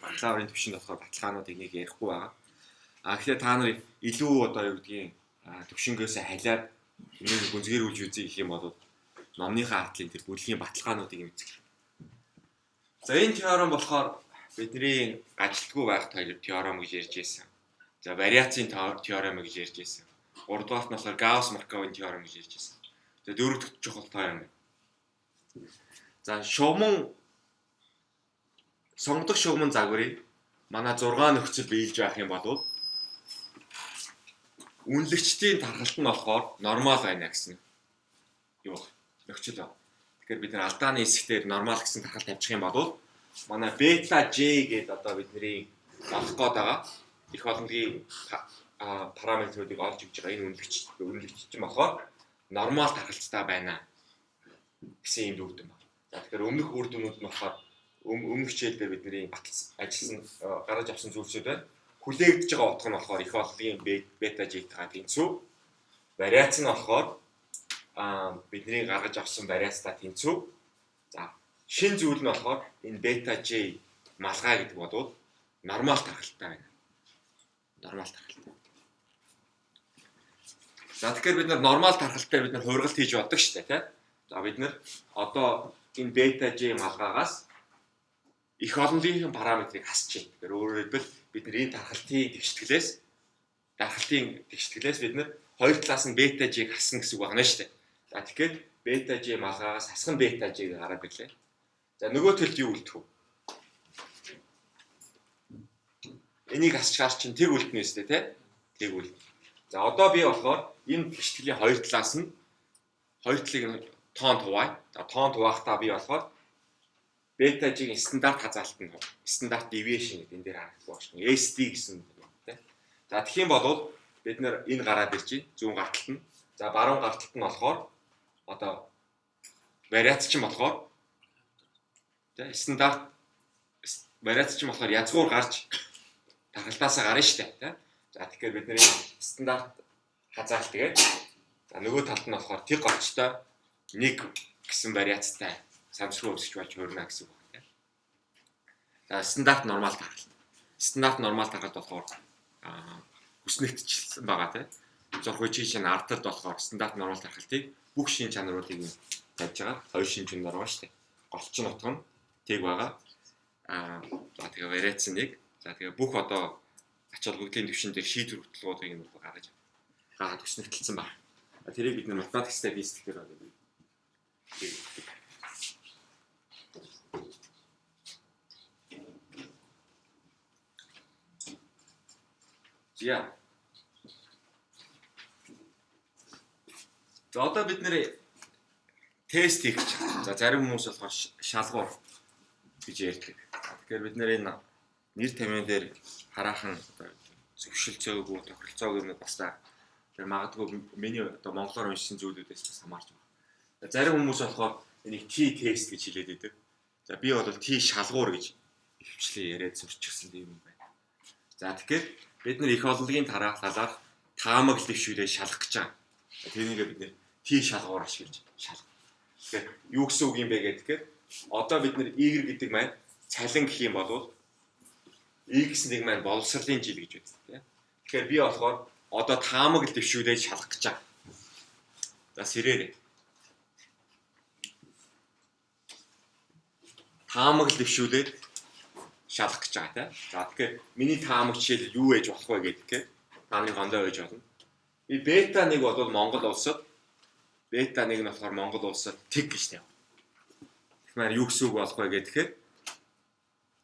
Бакалаврын түвшинд болохоор баталгаануудыг нэг ярихгүй байгаа. А гэхдээ та нар илүү одоо юу гэдгийг түвшингөөсөө халиад энийг гүнзгийрүүлж үзье гэх юм бол номныхаа ардлын тэр бүлгийн баталгаануудыг үзэх. За энэ теорем болохоор бидний ажилтгүй байх теорем гэж ярьж байсан. За вариацийн теорем гэж ярьж байсан. Гуравдугаарт нь болохоор Гаусс Марковын теорем гэж ярьж байсан. За дөрөвдүгт чухал теорем байна. За шугаман сонгодог шугаман загварыг манай 6 нөхцөл биелж байх юм бол үнэлэгчдийн тархалт нь болохоор нормал байна гэсэн юу нөхцөл байна. Тэгэхээр бид нар алдааны хэсгээр нормал гэсэн тархалт тавьчих юм бол манай бета J гэдэг одоо бидний олох гээд байгаа их олонлогийн параметруудыг олж өгч байгаа энэ үнэлэгч чинь болохоор нормал тархалттай байна гэсэн юм дүр дүн байна. За тэгэхээр өмнөх үр дүнүүд нь болохоор өмнөх хичээл дээр бидний баталсан ажилласан гаргаж авсан зүйлсүүд байна. Хүлээгдэж байгаа утга нь болохоор их олонлогийн бета J-тэйгээ тэнцүү. Вариац нь болохоор бидний гаргаж авсан вариацтай тэнцүү. За шинэ зүйл нь болохоор энэ бета J малгай гэдэг бодвол нормал тархалттай байна. Нормал тархалтай. За тэгэхээр бид нар нормал тархалттай бид нар хувиргалт хийж боддог шүү дээ, тий? За бид нар одоо энэ бета J малгаагаас их олонлогийн параметрыг хасч байна. Тэгэхээр өөрөөр хэлбэл бид нар энэ тархалтын тэгшитгэлээс бид нар хоёр талаас нь бета J-г хасна гэсэн үг байна шүү дээ. За тэгэхээр бета J малгаагаас хасах нь бета J-г гараад ирлээ. За нөгөө талд юу үлдэх вэ? Энийг хасчихаар чинь тэг үлдэнэ үстэй, тий? Тэг үлдэнэ. За одоо би болохоор энэ тэгшитгэлийн хоёр талаас нь хоёр талыг нь тоон хуваая. За тоон хуваахтаа би болохоор бета J-ийн стандарт хазаалт нь стандарт deviation гэдэг энэ дээр харагдах байна. SD гэсэн тий. За тэгэх юм бол бид нэр энэ гараад ирж байна. Зүүн гарталт нь. За баруун гарталт нь болохоор одоо вариац чинь болохоор тий стандарт вариац чинь болохоор язгуур гарч тархалтаасаа гарна шүү дээ, тий. За тэгэхээр бид нэр стандарт хазаалт тэгээд за нөгөө талд нь болохоор тэг голчтой 1 гэсэн вариацтай самсруу өсөж болж хуурна гэсэн үг байна. За стандарт нормал тархалт. Стандарт нормал тархалт болохоор хүснэгтчихсэн байгаа, тий. Зурх үеийн чинь ард талд болохоор стандарт нормал тархалтыг бүх шин чанаруудыг нь тавьж байгаа. Хоёр шин чанар байгаа шүү дээ. Голч нь утга нь тэг байгаа. За тэгээ вариац 1. За тэгээ бүх одоо ач холбогдлын түвшин дээр шийдвэр хөтөлбөрүүдийг нь гаргаж гаргаад хүснэгтэлсэн байна. Тэрийг бид математик статистик дээр одоо хийдэг. За. За одоо бид нэр тест хийх гэж байна. За зарим хүмүүс болохоор шалгуур гэж ярьдаг. Тэгэхээр бид нэр энэ нэр томьёон дээр хараахан одоо зөвшөлцөөгүй тохиролцоогүй юм бас та. Тэр магадгүй миний одоо монголоор уншсан зүйлүүдээс бас хамаарч байна. Зарим хүмүүс болохоор энийг T тест гэж хэлээд байдаг. За би бол T шалгуур гэж ихэвчлэн яриад сурчихсан юм байна. За тэгэхээр бид нар их олонлогийн талаар таамаг дэвшүүлээ шалгах гэж байгаа. Тэрнийгээ бид нэр T шалгуур ашиглаж шалгах. Тэгэхээр юу гэсэн үг юм бэ гэхээр одоо бид нар Y гэдэг маань цалин гэх юм бол X1 маань боловсролын жил гэж байдаг тийм. Тэгэхээр би болохоор одоо таамаг дэвшүүлээ шалгах гэж байгаа. За сэрээрэй. Таамаг дэвшүүлээд шалгах гэж байгаа тийм. За тэгэхээр миний таамаг жишээлбэл юу ээж болох вэ гэдэг та нарын гондоо ээж болно. Би бета 1 бол Монгол улсад бета 1 нь болохоор Монгол улсад тэг гэж тавь. Тэгэхээр юу гэсэн үг болох вэ гэхээр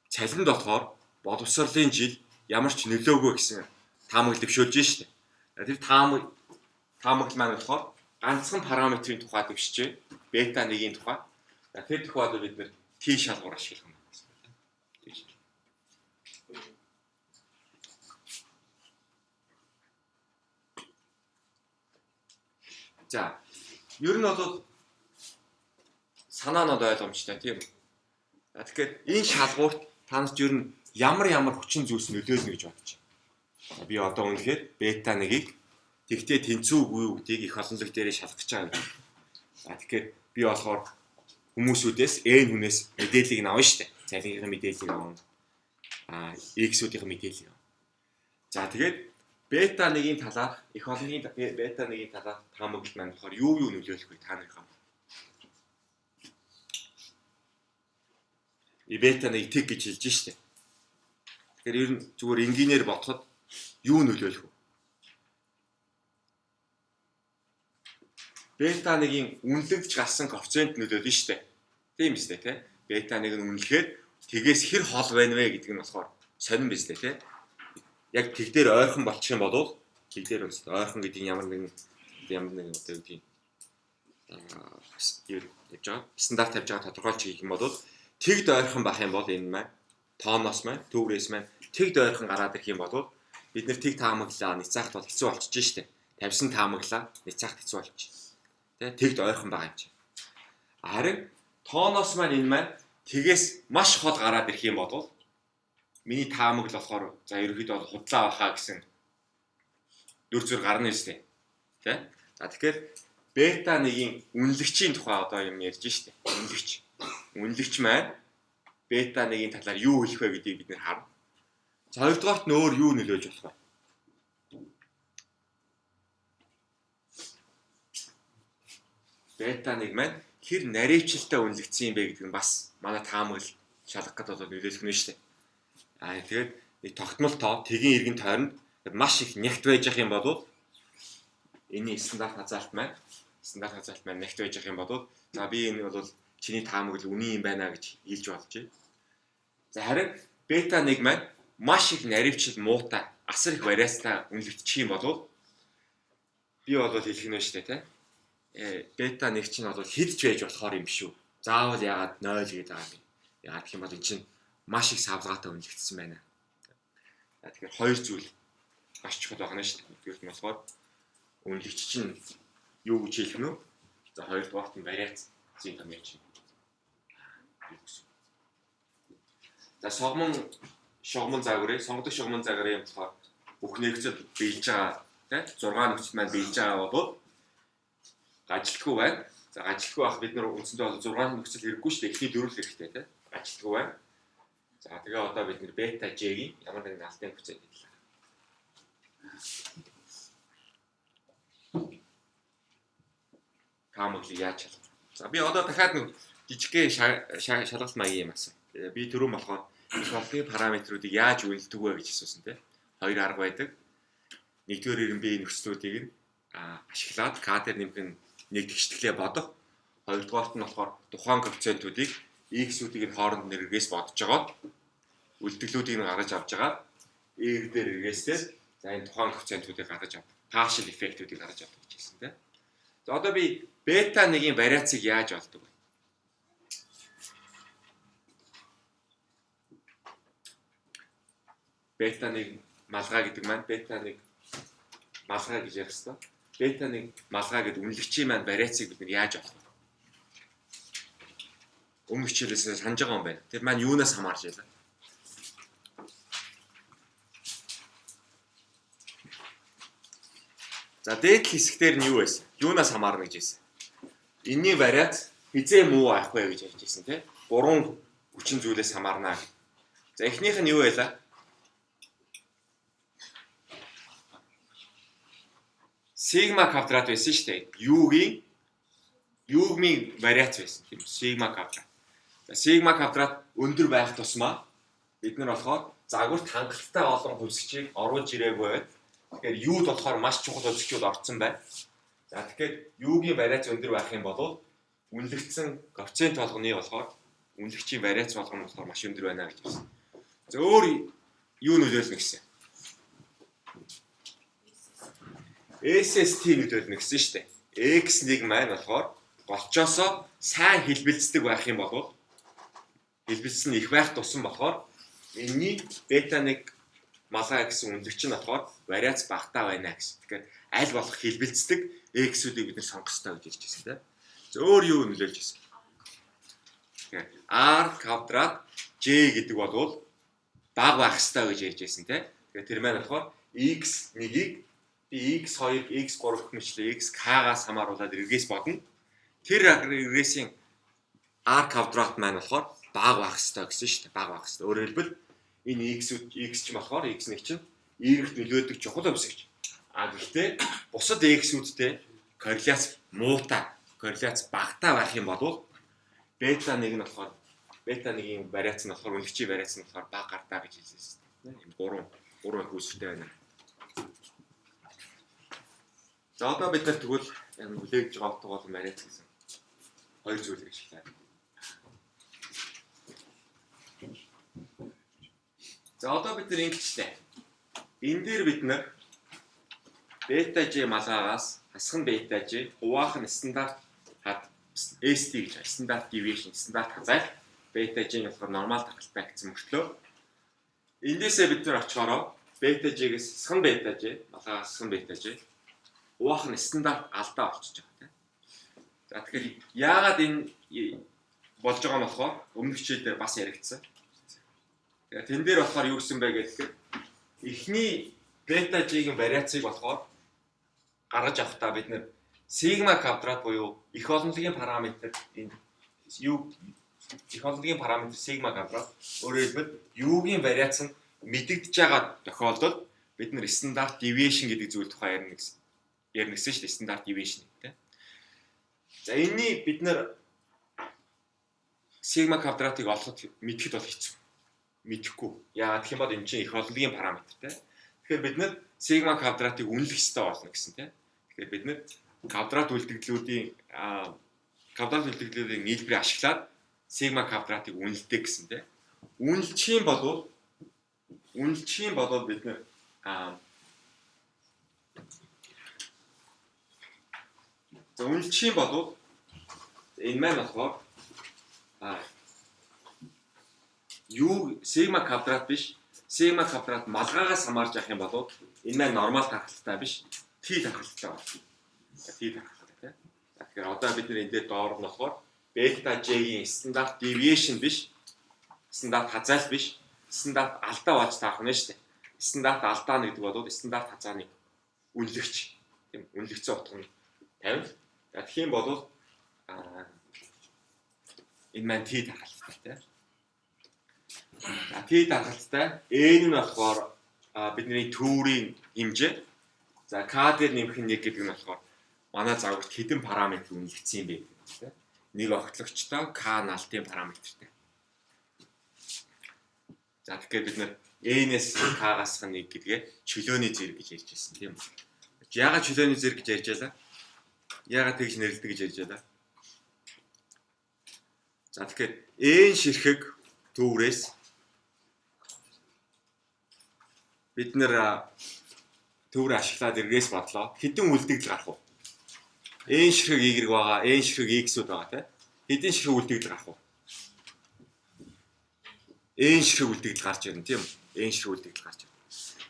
цалинд болохоор боловсролын жил ямар ч нөлөөгүй гэсэн таамаг дэвшүүлж штэ. Тэр таамаг маань болохоор ганцхан параметрын тухай дэвшжээ. Бета 1-ийн тухай. Тэр тохиолдолд бид нэр T шалгуур ашиглах юм байна. За, ер нь бол санаа нь ойлгомжтой тийм үү? За тэгэхээр энэ шалгуурт та нарт ер нь ямар хүчин зүйлс нөлөөлнө гэж бодож байна. Би одоо үнэхээр бета 1-ийг тэгтээ тэнцүүгүй юу гэдгийг их олонлог дээрээ шалгах гэж байгаа гэж. За тэгэхээр би болохоор хүмүүсүүдээс N хүнээс мэдээллийг нь авна шүү дээ. Цалингийнхаа мэдээллийг авна. X-үүдийн мэдээллийг авна. За тэгээд бета 1-ийн талаар их олонлогийн бета 1-ийн талаар таамаглал маань болохоор юу нөлөөлөх вэ та нарынхаа? Бета 1 тэг гэж хэлж штэ. Тэгэхээр ер нь зүгээр энгийнээр бодоход юу нөлөөлөх вэ? Бета 1-ийн үнэлэгдэж гарсан коэффициент нөлөөлнө штэ. Тийм биз дээ, тэ? Бета 1 нь үнэлэхээр тэгээс хэр хол байна вэ гэдэг нь болохоор сонирн биз дээ, тэ? Яг тэг дээр ойрхон болчих юм бол тэг дээр ойрхон гэдэг нь ямар нэгэн одоо юу гэдэг юм явж байгаа стандарт тавьж байгаа тодорхойлж хийх юм бол Тэгд ойрхон байх юм бол энэ маань тооноос маань төврээс маань тэгд ойрхон гараад ирэх юм бол бид нэр тэг таамаглаа няцаахт бол хэцүү болчихж штэ. Тавьсан таамаглаа няцаахт хэцүү болчих. Тэ тэгд ойрхон байгаа юм чинь. Харин тооноос маань энэ маань тэгээс маш хол гараад ирэх юм бол миний таамаглал болохоор за ерөнхийдөө бол худлаа байхаа гэсэн дүр зур гарна штэ. Тэ? За тэгэхээр бета 1-ийн үнэлэгчийн тухай одоо юм ярьж штэ. Үнэлэгч. Үнэлэгч маань бета 1-ийн талаар юу хэлэх вэ гэдгийг бид нэр харна. За хоёрдугаарт нь өөр юу нөлөөлж болох вэ? Бета 1 маань хэр наривчлалтай үнэлэгдсэн юм бэ гэдэг нь бас манай таамаглал шалгах гэдэг бол нөлөөлөх нь шүү дээ. Аа тэгээд нэг тогтмол тоо тэгийн эргэн тойронд маш их нягт байж ах юм бол энэний стандарт хазаалт маань нягт байж ах юм бол за би энэ бол чиний таамаглал үнэн юм байна гэж хэлж болж байна. За харин бета 1 маань маш их наривчлал муутай асар их вариацтай үнэлэгдчих юм бол би бол хэлэх нь шүү дээ, тэ. Бета 1 чинь бол хэд ч байж болохоор юм шүү. Заавал яагаад 0 гэдэг байгаа юм бэ? Яагаад гэх юм бол эн чинь маш их савлгаатай үнэлэгдсэн байна. За тэгэхээр хоёр зүйл маш чухал байна шүү дээ. Нэгдүгээрт нь болохоор үнэлэгч чинь юу гэж хэлэх нь вэ? За хоёрдугаарт нь вариацийн томьёо чинь. За согмон шугаман загварын сонгодог шугаман загварын болохоор бүх нэгцэл биелж байгаа тий 6 нөхцөл маань биелж байгаа бол гажилтгүй байна. За гажилтгүй байх бид нар үндсэндээ бол 6 нөхцөл хэрэггүй шүү дээ. Эхний дөрвөл хэрэгтэй тий. Гажилтгүй байна. За тэгээ одоо бид нэр бета J-ийн ямар нэгэн алтын хүчээр хэллээ. Таамаглыг яаж шалгах? За би одоо дахиад нэг жижигхэн шалгалт маягийн юм асан. Би түрүүн болохоор их олонний параметруудыг яаж үнэлдэг вэ гэж асуусан тий. Хоёр арга байдаг. Нэгдүгээр ирэн би нөхцлүүдийг нь ашиглаад К дээр нэмэх нь нэг тэгштэглээ бодох. Хоёрдугаарт нь болохоор тухайн коэффициентүүдийг x-үүдийг нь хооронд нь эргээс бодож байгаа. Үлдгэлүүдийг нь гаргаж авч байгаа. Y дээр эргээсээр за энэ тухайн коэффициентүүдийг гаргаж авдаг. Partial effect-үүдийг гаргаж авдаг гэж хэлсэн тий. За одоо би бета 1-ийн вариацийг яаж олдог вэ? Бета 1 малгай гэдэг маань бета 1 малгай гэж ярих хэвээр. Бета 1 малгай гэдэг үнэлэгчийн маань вариацийг бид нар яаж олох вэ? Өмнөх хичээлээс санаж байгаа юм байна. Тэр маань юунаас хамаарч байлаа? За дээд хэсэг дээр нь юу байсан? Юунаас хамаарна гэж хэлсэн? Энэний вариац хизээ муу байх вэ гэж ярьж байсан тий. Гурван хүчин зүйлээс хамаарна гэх. За эхнийх нь юу байлаа? Сигма квадрат байсан шүү дээ. Юугийн вариац байсан тийм үү? Сигма квадрат. За сигма квадрат өндөр байх тусмаа бид нар болохоор загварт хангалттай олон хувьсгчийг оруулж ирээгүй байд. Тэгэхээр юуд болохоор маш чухал хувьсгчүүд орцсон байна. За тэгэхээр юугийн вариац өндөр байх юм бол үнэлэгдсэн коэффициент болгоны болохоор үнэлэгчийн вариац болгоно болохоор маш өндөр байна гэж хэлсэн. За өөр юу нөлөөлнө гэсэн? SST нөлөөлнө гэсэн шүү дээ. X1 маань болохоор голчоосоо сайн хэлбэлцдэг байх юм бол хэлбэлцсэн их байх тусам болохоор энэний бета 1 малгай гэсэн үнэлэгч нь болохоор вариац багтаа байна гэсэн. Тэгэхээр аль болох хэлбэлцдэг X-үүдийг бид нар сонгох ёстой гэж хэлж байсан тийм. За өөр юу нөлөөлж байсан? Тэгэхээр R квадрат J гэдэг бол бага байх ёстой гэж ярьж байсан тийм. Тэгэхээр тэр маань болохоор X1-ийг би X2, X3 гэх мэтлээ XK-гаас хамааруулаад эргээс бодно. Тэр регрессийн R квадрат маань болохоор бага байх ёстой гэсэн шүү дээ. Бага байх ёстой. Өөрөөр хэлбэл энэ X ч болохоор X1 чинь Y-т нөлөөлдөг чухал хувьсагч. А гэхдээ бусад X-үүдтэй корреляц муутай, корреляц багатай байх юм бол бета 1 нь болохоор бета 1-ийн вариац нь болохоор үнэлэгчийн вариац нь болохоор бага гардаа гэж хэлсэн шүү дээ. Ийм гурван их үүсвэртэй байна. За одоо бид нар тэгвэл энэ хүлээгдэж байгаа утга болон вариац гэсэн хоёр зүйлийг ашиглаа. За одоо бид нар ингэчлээ. Энэ дээр бид нар бета J малгаагаас хасах нь бета J хуваах нь стандарт хад ST гэж стандарт deviation стандарт хазайл Бета J нь болохоор нормал тархалтай гэсэн мөртлөө эндээсээ бид нар очихороо бета J-гээс схан бета J, малгайгаас схан бета J хуваах нь стандарт алдаа болчихж байгаа тийм. За тэгэхээр яагаад энэ болж байгаа нь болохоор өмнөх хичээл дээр бас яригдсан. Тэгээ тэн дээр болохоор юу гэсэн бэ гэхээр эхний бета J-ийн вариацийг болохоор гаргаж авахдаа бид нэр сигма квадрат буюу их олонлогийн параметр энэ юу их олонлогийн параметр сигма квадрат, өөрөөр хэлбэл U-гийн вариац нь мэдэгдэж байгаа тохиолдолд бид нэр стандарт deviation гэдэг зүйл тухай ярина гэсэн шүү дээ, стандарт deviation тийм. За энэний бид нэр сигма квадратыг олоход мэдэхэд бол хэцүү. Мэдэхгүй. Яагаад гэх юм бол энэ чинь их олонлогийн параметр тийм. Тэгэхээр бид нэр сигма квадратыг үнэлэх ёстой болно гэсэн тийм. Тэгэхээр бид нэр квадрат үлдэгдлүүдийн нийлбэрийг ашиглаад сигма квадратыг үнэлдэг гэсэн тийм. Үнэлчих юм бол бид нэр за үнэлчих юм бол энэ маань болохоор юу сигма квадрат биш, сигма квадрат малгайгаас хамаарч явах юм бол энэ маань нормал тархалтай биш, T тархалтай байна. T тархалтай тийм. За тэгэхээр одоо бид нэр энэ дээр доор нь болохоор бета J-ийн стандарт deviation биш, стандарт хазаалт биш, стандарт алдаа болж таарах нь шүү дээ. Стандарт алдаа гэдэг бол стандарт хазааны үнэлэгч тийм, үнэлэгдсэн утга нь 50. За тэгэх юм бол энэ маань T тархалттай тийм. За T тархалттай N нь болохоор бидний төврийн хэмжээ. За K дээр нэмэх нь 1 гэдэг нь болохоор манай загварт хэдэн параметр үнэлэгдсэн юм бэ гэдэг тийм. Нэг огтлогчтой K налтын параметртэй. За тэгэхээр бид нэр N-ээс K-гаас 1 гэдгээ чөлөөний зэрэг гэж ярьж байсан тийм үү? Яагаад чөлөөний зэрэг гэж ярьж байлаа? Яагаад тэгж нэрлэдэг гэж ярьж байлаа? За тэгэхээр N ширхэг төврээс бид нэр төвөр ашиглаад эргээс бодлоо. Хэдэн үлдэгдэл гарах вэ? N ширхэг Y байгаа, N ширхэг X-үүд байгаа тийм. Хэдэн ширхэг үлдэгдэл гарах вэ? N ширхэг үлдэгдэл гарч ирнэ тийм үү? N ширхэг үлдэгдэл гарч ирнэ.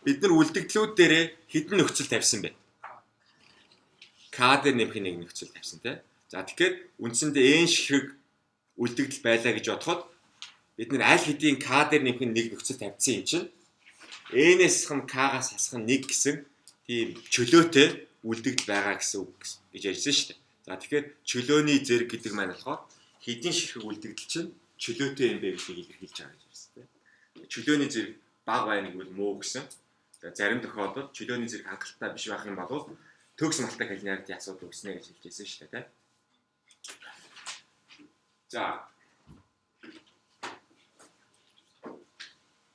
Бид нар үлдэгдлүүд дээрээ хэдэн нөхцөл тавьсан бэ? К дээр нэмэх нэг нөхцөл тавьсан тийм. За тэгэхээр үндсэндээ N ширхэг үлдэгдэл байлаа гэж бодоход бид нар аль хэдийн К дээр нэмэх нэг нөхцөл тавьсан юм чинь N-ээс хам К-гаас хасах нь 1 гэсэн тийм чөлөөтэй үлдэгдэл байгаа гэсэн үг гэж ярьсан шүү дээ. За тэгэхээр чөлөөний зэрэг гэдэг маань болохоор хэдийн ширхэг үлдэгдэл чинь чөлөөтэй юм бэ гэдгийг илэрхийлж байгаа гэж ярьсан тийм. Чөлөөний зэрэг бага байна гэвэл муу гэсэн. За зарим тохиолдолд чөлөөний зэрэг хангалттай биш байх юм бол төгс малтай коллинеаритийн асуудал үүснэ гэж хэлж байсан шүү дээ тийм. За.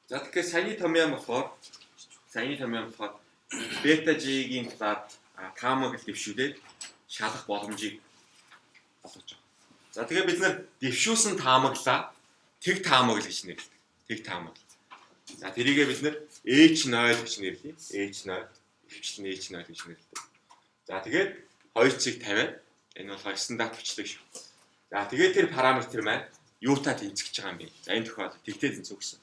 За тэгэхээр саяны томьёо болохоор бета J-гийн талаар таамаглал дэвшүүлээд шалах боломжийг олгож байгаа. За тэгэхээр бид нэр дэвшүүлсэн таамаглаа тэг таамаглал гэж нэрлэдэг. Тэг таамаглал. За тэрийгээ бид нэр H0 гэж нэрлэе. H0 ихэвчлэн H0 гэж нэрлэдэг. За тэгээд 2 цэг 50 энэ болохоор стандарт бичлэг шүү. За тэгээд тэр параметр маань юутай тэнцэж байгаа юм бэ? За энэ тохиолдолд тэгтэй тэнцүү гэсэн.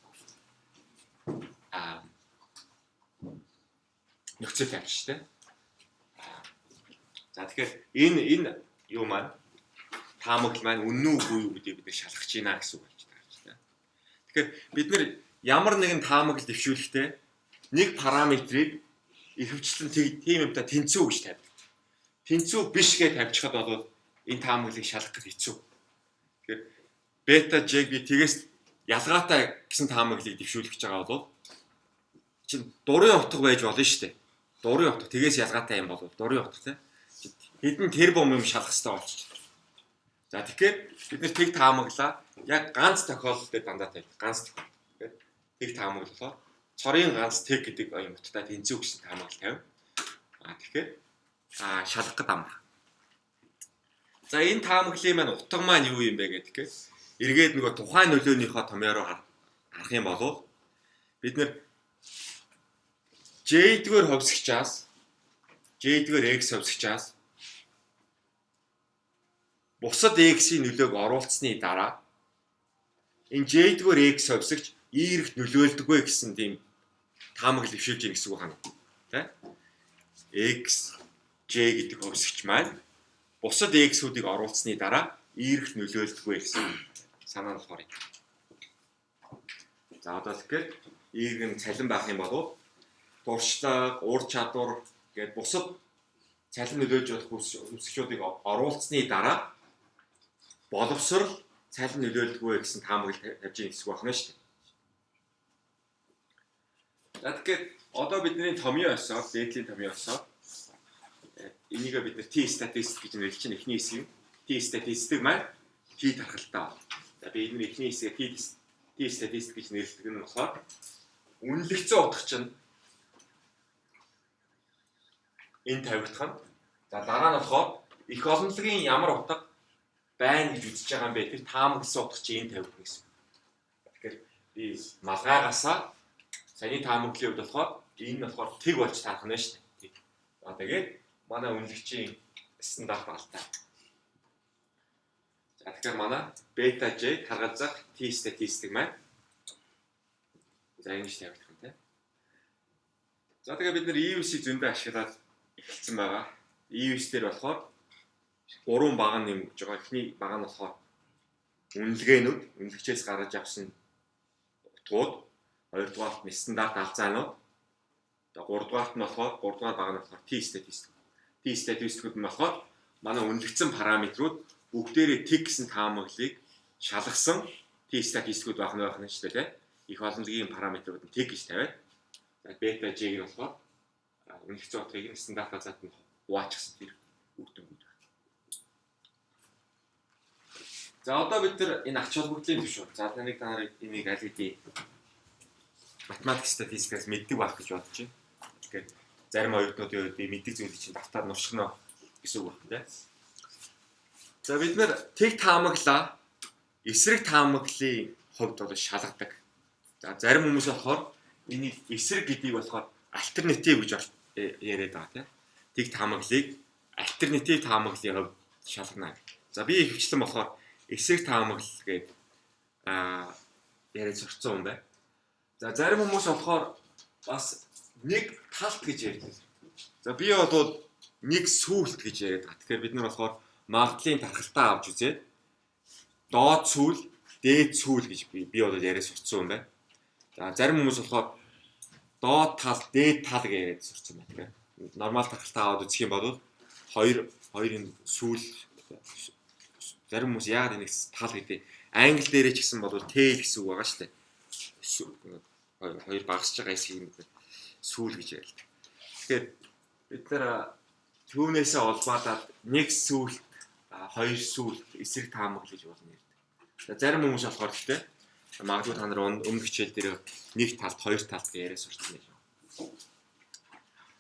Нөхцөл тавьчих тээ. За тэгэхээр энэ юу маань таамаглал маань үнэн үү үгүй юу гэдгийг бид нар шалгах гэж байна гэсэн үг болж байгаа юм байна. Тэгэхээр бид нар ямар нэгэн таамаглал дэвшүүлэхдээ нэг параметрыг ихэвчлэн тийм юмтай тэнцүү гэж тавьдаг. Тэнцүү биш гэж тавьчихад бол энэ таамаглалыг шалгах гэж хэцүү. Тэгэхээр бета J би тэгээс ялгаатай гэсэн таамаглалыг дэвшүүлэх гэж байгаа бол чинь дурын утга байж болно шүү дээ. Дурын утга тэгээс ялгаатай юм бол дурын утга тийм. Хэдэн тэр бум юм шалгах хэрэгтэй болчих. За тэгэхээр бид нэр тэг таамаглаа яг ганц тохиолдол дээр дандаа тавьдаг. Ганц тохиолдол. Тэгэхээр тэг таамаглал болохоор цорын ганц тэг гэдэг юм утгатай тэнцүү гэсэн таамаглал тавина. Тэгэхээр шалгах гээд амар. За энэ таамаглалын маань утга маань юу юм бэ гэхээр эргээд нөгөө тухайн нөлөөнийхөө томьёо руу харах юм бол бид нэр J-р хувьсгчаас J-р X хувьсгчаас бусад X-ийн нөлөөг оруулсны дараа Энэ J-р X хувьсагч Y-т нөлөөлдөггүй гэсэн тийм таамаглал дэвшүүлж гин гэсэн үг байна. Тэ? X J гэдэг хувьсагч маань бусад X-үүдийг оруулсны дараа Y-т нөлөөлдөггүй гэсэн санаа нь болохоор юм. За одоо тэгэхээр Y нь цалин байх юм бол туршлага, ур чадвар гээд бусад цалин нөлөөлж болох хувьсагчдыг оруулсны дараа боловсрол цалин нөлөөлдөггүй гэсэн таамаглал тавьж ийн гэсэн үг байна шүү дээ. За тэгэхээр одоо бидний томьёо ёсоор, дээдлийн томьёо ёсоор энийг бид нэр T statistic гэж нэрлэж чинь эхний хэсэг юм. T statistic маань T тархалтай. За би энэ эхний хэсгээ T statistic гэж нэрлэдэг нь болохоор үнэлэгдсэн утга чинь энэ тавигдах нь. За дараа нь болохоор их олонлогийн ямар утга байна гэж үзэж байгаа юм бэ? Тэр таамагласан утга чинь энэ тавигдана гэсэн. Тэгэхээр би малгайгаасаа саяны таамаглалын хувьд болохоор энэ нь болохоор тэг болж таарах нь шүү дээ. Тэг. За тэгээд манай үнэлэгчийн стандарт алдаа. За тэгэхээр манай бета J таргалзах T statistic маань за ингэж тавигдах юм те. За тэгээ бид нэр EVC зөндөө ашиглаад эхэлсэн байгаа. EVC дээр болохоор гурван баг нь юм гэж байгаа. Эхний баг нь болохоор үнэлгээнүүд, үнэлэгчээс гаргаж авсан утгууд, хоёрдугаарт нь стандарт алзаанууд, за гуравдугаарт нь болохоор гуравдугаар баг нь болохоор T statistic. T statistic-үүд нь болохоор манай үнэлэгдсэн параметрууд бүгдээрээ тэг гэсэн таамаглалыг шалгасан T statistic-үүд байх нь шүү дээ, тэ. Их олонлогийн параметрууд нь тэг гэж тавиад за бета J-г нь болохоор үнэлэгдсэн утгыг нь стандарт алзаат нь хуваачихсан тэр үр дүнгууд байна. За одоо бид нар энэ ач холбогдлын түвшин. За таныг та нарыг энийг аль хэдийн математик статистикаас мэддэг байх гэж бодож байна. Тэгэхээр зарим оюутнуудын хувьд мэддэг зүйлийг чинь давтаад нуршигно гэсэн үг байна, тийм. За бид нар тэг таамаглаа эсрэг таамаглалын хувьд бол шалгадаг. За зарим хүмүүс болохоор энийг эсрэг гэдгийг болохоор альтернатив гэж яриад байгаа, тийм. Тэг таамаглалыг альтернатив таамаглалын хувьд шалгана. За би ихэвчлэн болохоор эсрэг таамаглал гээд яриад сурцсан юм байна. За зарим хүмүүс болохоор бас нэг талт гэж ярьдаг. За би бол нэг сүулт гэж яриад байгаа. Тэгэхээр бид нар болохоор магадлалын тархалтаа авч үзээд доод сүүл, дээд сүүл гэж би бол яриад сурцсан юм байна. За зарим хүмүүс болохоор доод тал, дээд тал гэж яриад сурцсан байна. Тэгэхээр нормал тархалтаа аваад үзэх юм бол хоёрын сүүл зарим хүмүүс яагаад энийг тал гэдэг англи дээрээ ч гэсэн бол tail гэсэн үг байгаа шүү дээ. Хоёр багасж байгаа хэсгийг бид сүүл гэж ярьдаг. Тэгэхээр бид нар түүнээсээ олбаалаад нэг сүүлт, хоёр сүүлт эсрэг таамаглал гэж болно ярьдаг. За зарим хүмүүс болохоор гэхдээ магадгүй та нар өмнөх хичээл дээр нэг талд, хоёр талд гэж яриа сурцсан байх.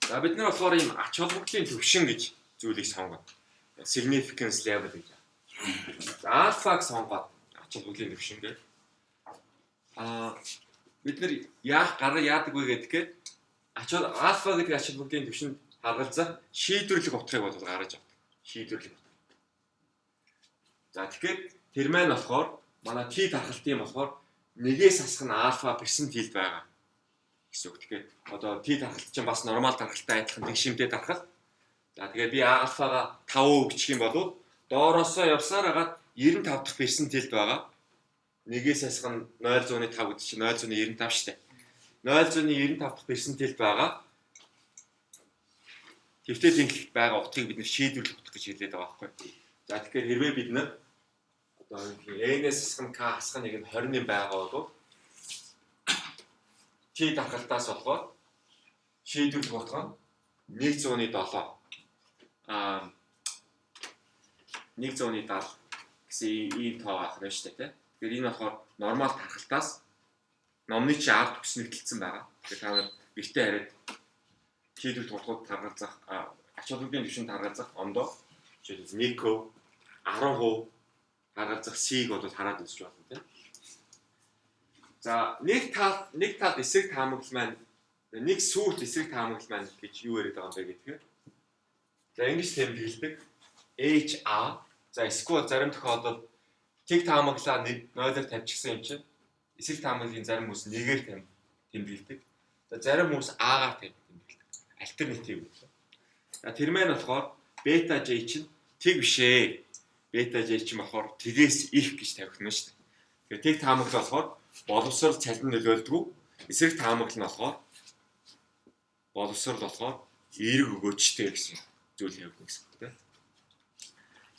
За бид нар болохоор ийм ач холбогдлын түвшин гэж зүйлийг сонгоно. Significance level гэж. За альфаг сонгоод ач холбогдлын түвшин гэдэг. Бид нар яах гараа яадаг вэ гэдгээр альфа гэдэг ач холбогдлын түвшинд харгалзах шийдвэрлэх утгыг бол гаргаж авдаг. Шийдвэрлэх утга. За тэгэхээр тэр маань болохоор манай T тархалтын болохоор нэгээс асах нь альфа перцентилд байгаа гэсэн үг. Тэгэхээр одоо T тархалт чинь бас нормал тархалттай адилхан тэгшимтэй тархалт. За тэгэхээр би альфагаа 5% бичих юм бол доороосоо явсаар хагаад 95 дахь перцентилд байгаа. Нэгээс асах нь 0.5 гэдэг чинь 0.95 шүү дээ. 0.95 дахь перцентилд байгаа. Твтэй тэнхлэгт байгаа утгыг бид нэр шийдвэрлэх утга гэж хэлээд байгаа байхгүй. За тэгэхээр хэрвээ бид нар одоо n-ээс асах нь k хасах нэг нь 21 байгаа бол T тархалтаас болохоор шийдвэрлэх утга нь 107 170 гэсэн ийм тоо байх нь шүү дээ, тэ. Тэгэхээр энэ болохоор нормал тархалтаас номны чи ард төгснөгдөлцсөн байгаа. Тэгэхээр та нар гэртээ хараад шийдвэрлэх утгууд таргалзах ач холбогдлын түвшинд таргалзах ондоо жишээлбэл 1%, 10% таргалзах C-г бол хараад үзэж байна, тийм. За нэг талд эсрэг таамаглал маань нэг сүүлт эсрэг таамаглал маань гэж юу яриад байгаа юм бэ гэдгээр. За ингэж тэмдэглэдэг. HA за эсвэл зарим тохиолдолд Тэг таамаглаа 0-оор тавьчихсан юм чинь эсрэг таамаглалын зарим хүмүүс нэгээр тэмдэглэдэг. За зарим хүмүүс А-гаар тэмдэглэдэг. Альтернатив гэдэг. За тэр маань болохоор бета J чинь тэг биш ээ. Бета J чинь болохоор тэгээс их гэж тавигдана шүү дээ. Тэгэхээр тэг таамаглал болохоор боловсрол цалин нөлөөлдөг. Эсрэг таамаглал нь болохоор боловсрол болохоор эерэг өгөөжтэй гэсэн зүйл явагдана гэсэн үг тийм.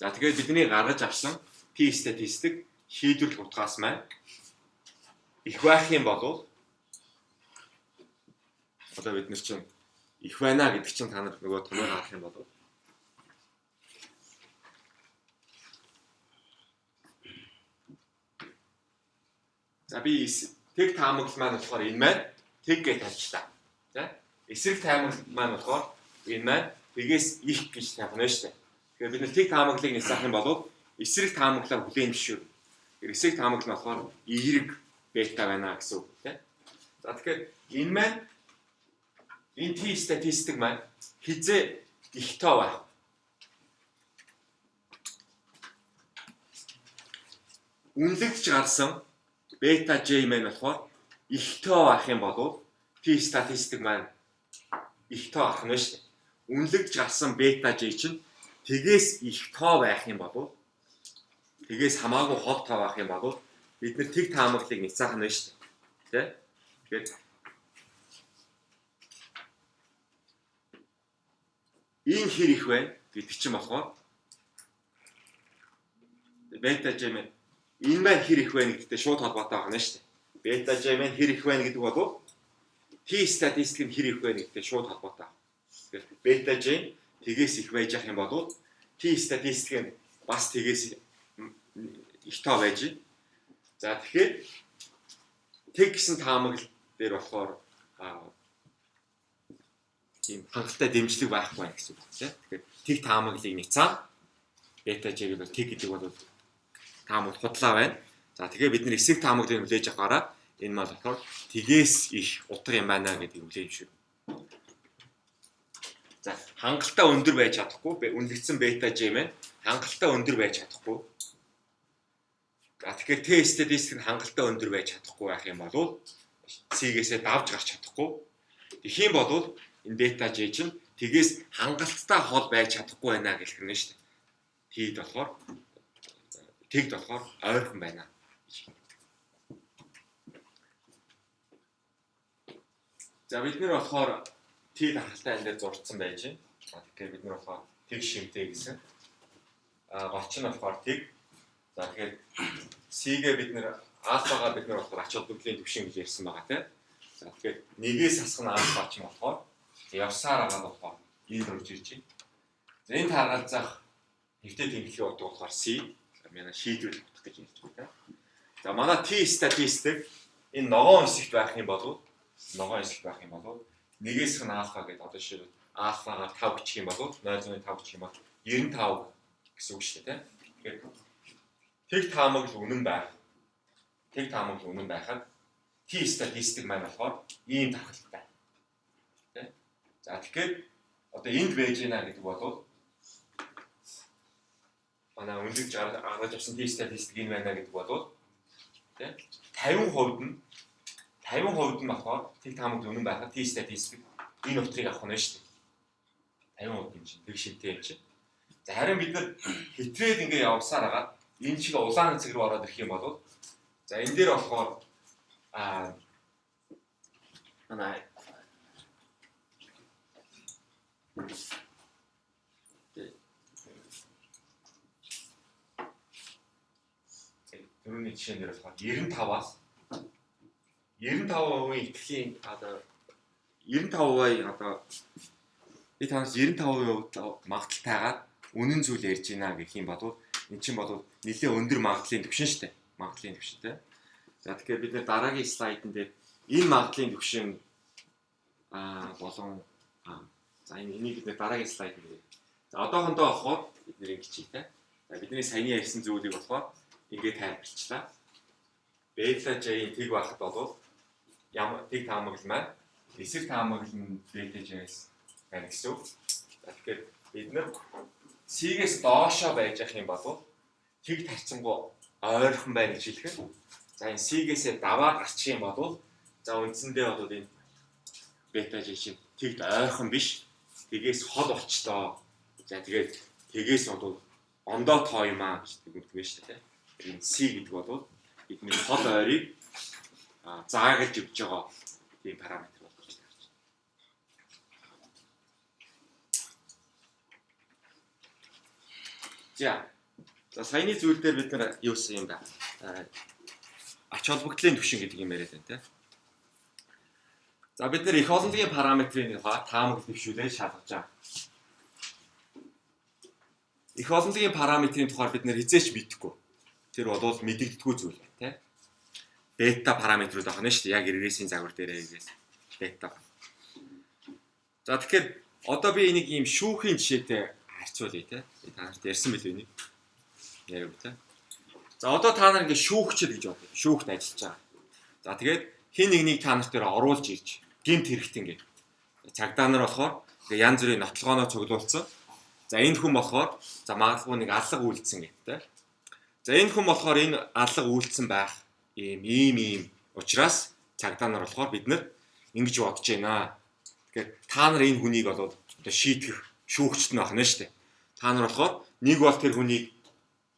За тэгээд бидний гаргаж авсан T статистик шийдвэрлэх утгаас маань их байх юм бол одоо бид нар чинь их байна гэдэг чинь та нар нөгөө томоор харах юм бол за би тэг таамаглал маань болохоор энэ маань тэг гэж тавьчлаа. За эсрэг таамаглал маань болохоор энэ маань тэгээс их гэж тавина шүү дээ. Тэгэхээр бид нар тэг таамаглалыг нисаах юм бол эсрэг таамаглалаа хүлээн зөвшөөрнө. Эсрэг таамаглал нь болохоор эерэг бета байна гэсэн үг тийм. За тэгэхээр энэ маань энэ T статистик маань хизээ их тоо байх. Үнэлэгдэж гарсан бета J маань болохоор их тоо байх юм бол T статистик маань их тоо авах нь шүү дээ. Үнэлэгдэж гарсан бета J чинь тэгээс их тоо байх юм бол тэгээс хамаагүй хол тоо байх юм бол бид нэр тэг таамаглалыг няцаах нь шүү дээ. Тэ? Тэгэхээр энэ хэр их вэ гэдэг чинь болохоор бета J маань энэ маань хэр их вэ гэдэгтэй шууд холбоотой байна шүү дээ. Бета J маань хэр их вэ гэдэг бол T статистик нь хэр их вэ гэдэгтэй шууд холбоотой. Тэгэхээр бета J тэгээс их байж ах юм бол T статистик нь бас тэгээс их тоо байж байна. За тэгэхээр тэг гэсэн таамаглал дээр болохоор тийм хангалттай дэмжлэг байхгүй байна гэсэн үг тийм. Тэгэхээр тэг таамаглалыг няцаа бета J бол тэг гэдэг бол таамаг худлаа байна. За тэгээ бид нэр эсрэг таамаглалыг хүлээж авахаараа энэ маань болохоор тэгээс их утга юм байна гэдгийг хүлээж зөвшөөрнө. За хангалттай өндөр байж чадахгүй үнэлэгдсэн бета J маань хангалттай өндөр байж чадахгүй. За тэгэхээр T статистик нь хангалттай өндөр байж чадахгүй байх юм бол C-гээсээ давж гарч чадахгүй. Тэгэх юм бол энэ бета J чинь тэгээс хангалттай хол байж чадахгүй байна гэх юм шүү дээ. T-д болохоор тэгд болохоор ойрхон байна гэж хэлдэг. За бид нэр болохоор T дархалтай энэ дээр зурцсан байж байна. Тэгэхээр бид нар болохоор тэг шимтэй гэсэн. Голч нь болохоор тэг. За тэгэхээр C-гээ бид нэр альфагаа бид нар болохоор ач холбогдлын түвшин гэж ярьсан байгаа тийм. За тэгэхээр нэгээс хасах нь альфа ч юм болохоор явсаар агаад болохоор энэ орж ирж байна. За энэ таргалзах хэвтэй тэнхлэгийн утга болохоор C. Манай шийдвэрлэх утга гэж ярьж байна тийм. За манай T статистик энэ ногоон хэсэгт байх юм бол нэгээс нь альфа гэдэг одоо жишээлбэл альфагаар 5 бичих юм бол 0.5 бичих юм бол 95 гэсэн үг шүү дээ тийм. Тэгэхээр тэг таамаглал үнэн байх. Тэг таамаглал үнэн байхад T статистик маань болохоор ийм тархалтай. Тэ? За тэгэхээр одоо энд байж гинэ гэдэг бол манай үнэлж гаргаж авсан T статистик энэ байна гэдэг бол тэ 50% нь 50% нь болохоор тэг таамаглал үнэн байхад T статистик энэ утгыг авах нь шүү дээ. 50% юм чинь тэг шинтэй юм чинь. За харин бид нар хитрээд ингээ явсаар агаад энэ шиг улаан цэг рүү ороод ирэх юм бол за энэ дээр болохоор манай түрүүний жишээн дээр болохоор 95-аас 95% итгэлийн одоо 95% одоо би танаас 95% магадлалтайгаар үнэн зүйл ярьж байна гэх юм бол эн чинь бол нэлээ өндөр магадлалын түвшин шүү дээ. Магадлалын түвшинтэй. За тэгэхээр бид нэр дараагийн слайдн дээр энэ магадлалын түвшин болон за энийг бид нэр дараагийн слайд дээр. За одоохондоо болохоор бид нэр ингэж хий тэ. За бидний саяны ярьсан зүйлийг болохоор ингээд тайлбарлчлаа. Бета J-ийн тэг байхад бол ямар тэг таамаглал маань эсрэг таамаглал нь бета J-с байна гэсэн үг. За тэгэхээр бид нар C-гээс доошоо байж ах юм бол тэг тарцсангуу ойрхон байна гэж хэлэх нь. За энэ C-гээсээ даваад гарчих юм бол за үндсэндээ бол энэ бета J чинь тэгд ойрхон биш. Тэгээс хол болчлоо. За тэгээд тэгээс бол ондоо тоо юм аа гэж дүгнэдэг шүү дээ. Энэ C гэдэг бол бидний хол ойрыг заагалж өгч байгаа тийм параметр болж байна. За. За саяны зүйл дээр бид нар юу гэсэн юм бэ? Ач холбогдлын түвшин гэдэг юм яриад байна те. За бид нар их олонлогийн параметрын тухай таамаг дэвшүүлээ шалгаж байгаа. Их олонлогийн параметрын тухай бид нар хизээч мэдэхгүй. Тэр бол мэдэгддэггүй зүйл байна те. Бета параметрууд байна шүү дээ. Яг регрессийн загвар дээрээ ингээс бета. За тэгэхээр одоо би энийг ийм шүүхийн жишээтэй харьцуулъя те. Та нарт ярьсан билүү энийг? Яриаг те. За одоо та нар ингээд шүүгчд гэж бодъё. Шүүгт ажиллаж байгаа. За тэгээд хин нэгнийг та нарт дээр оруулж ирж гэмт хэрэгт ингээд. Цагдаа нар болохоор ингээд янз бүрийн нотлогооноо цуглуулсан. За энэ хүн болохоор за магадгүй нэг алга үйлдсэн гэдэг те. За энэ хүн болохоор энэ алга үйлдсэн байх ийм учраас цагдаа нар болохоор бид нар ингэж бодож байна. Тэгэхээр та нар энэ хүнийг бол одоо шийтгэх шүүгчд нь байна шүү дээ. Та нар болохоор нэг бол тэр хүнийг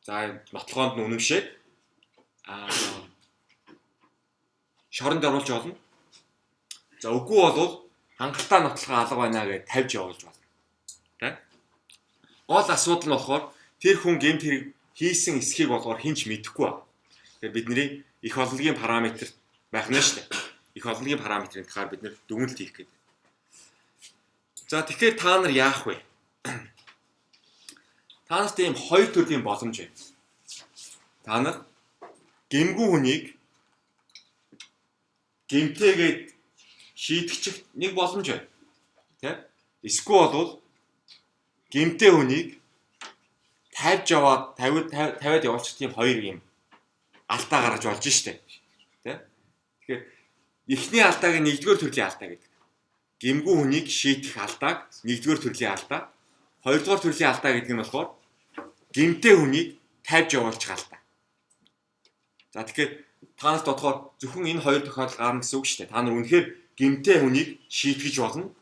за нотлогоонд нь үнэмшээд шоронд оруулж болно. За үгүй бол хангалттай нотлохоо алга байна гэж тавьж явуулж болно. Тэ? Гол асуудал нь болохоор тэр хүн гэмт хэрэг хийсэн эсхийг болохоор хэн ч мэдэхгүй байна. Тэгэхээр бидний их олонлогийн параметр байх нь шүү дээ. Их олонлогийн параметрын талаар бид нэр дүгнэлт хийх гэдэг. За тэгэхээр та нар яах вэ? Та нарт ийм хоёр төрлийн боломж байна. Та нар гэмгүй хүнийг гэмтээгээд шийтгэчих нэг боломж байна. Тэ? Эсвэл бол гэмтэй хүнийг тавьж яваад тавиад явуулчих тийм хоёр юм алдаа гаргаж болж штэ. Тэ? Тэгэхээр эхний алдааг нь нэгдүгээр төрлийн алдаа гэдэг. Гэмгүй хүнийг шийдэх алдааг нэгдүгээр төрлийн алдаа. Хоёрдугаар төрлийн алдаа гэдэг нь болохоор гэмтэй хүнийг тавьж явуулчих алдаа. За тэгэхээр та нарт бодохоор зөвхөн энэ хоёр тохиолдол гарна гэсэн үг шүү дээ. Та нар үнэхээр гэмтэй хүнийг шийтгэж болно.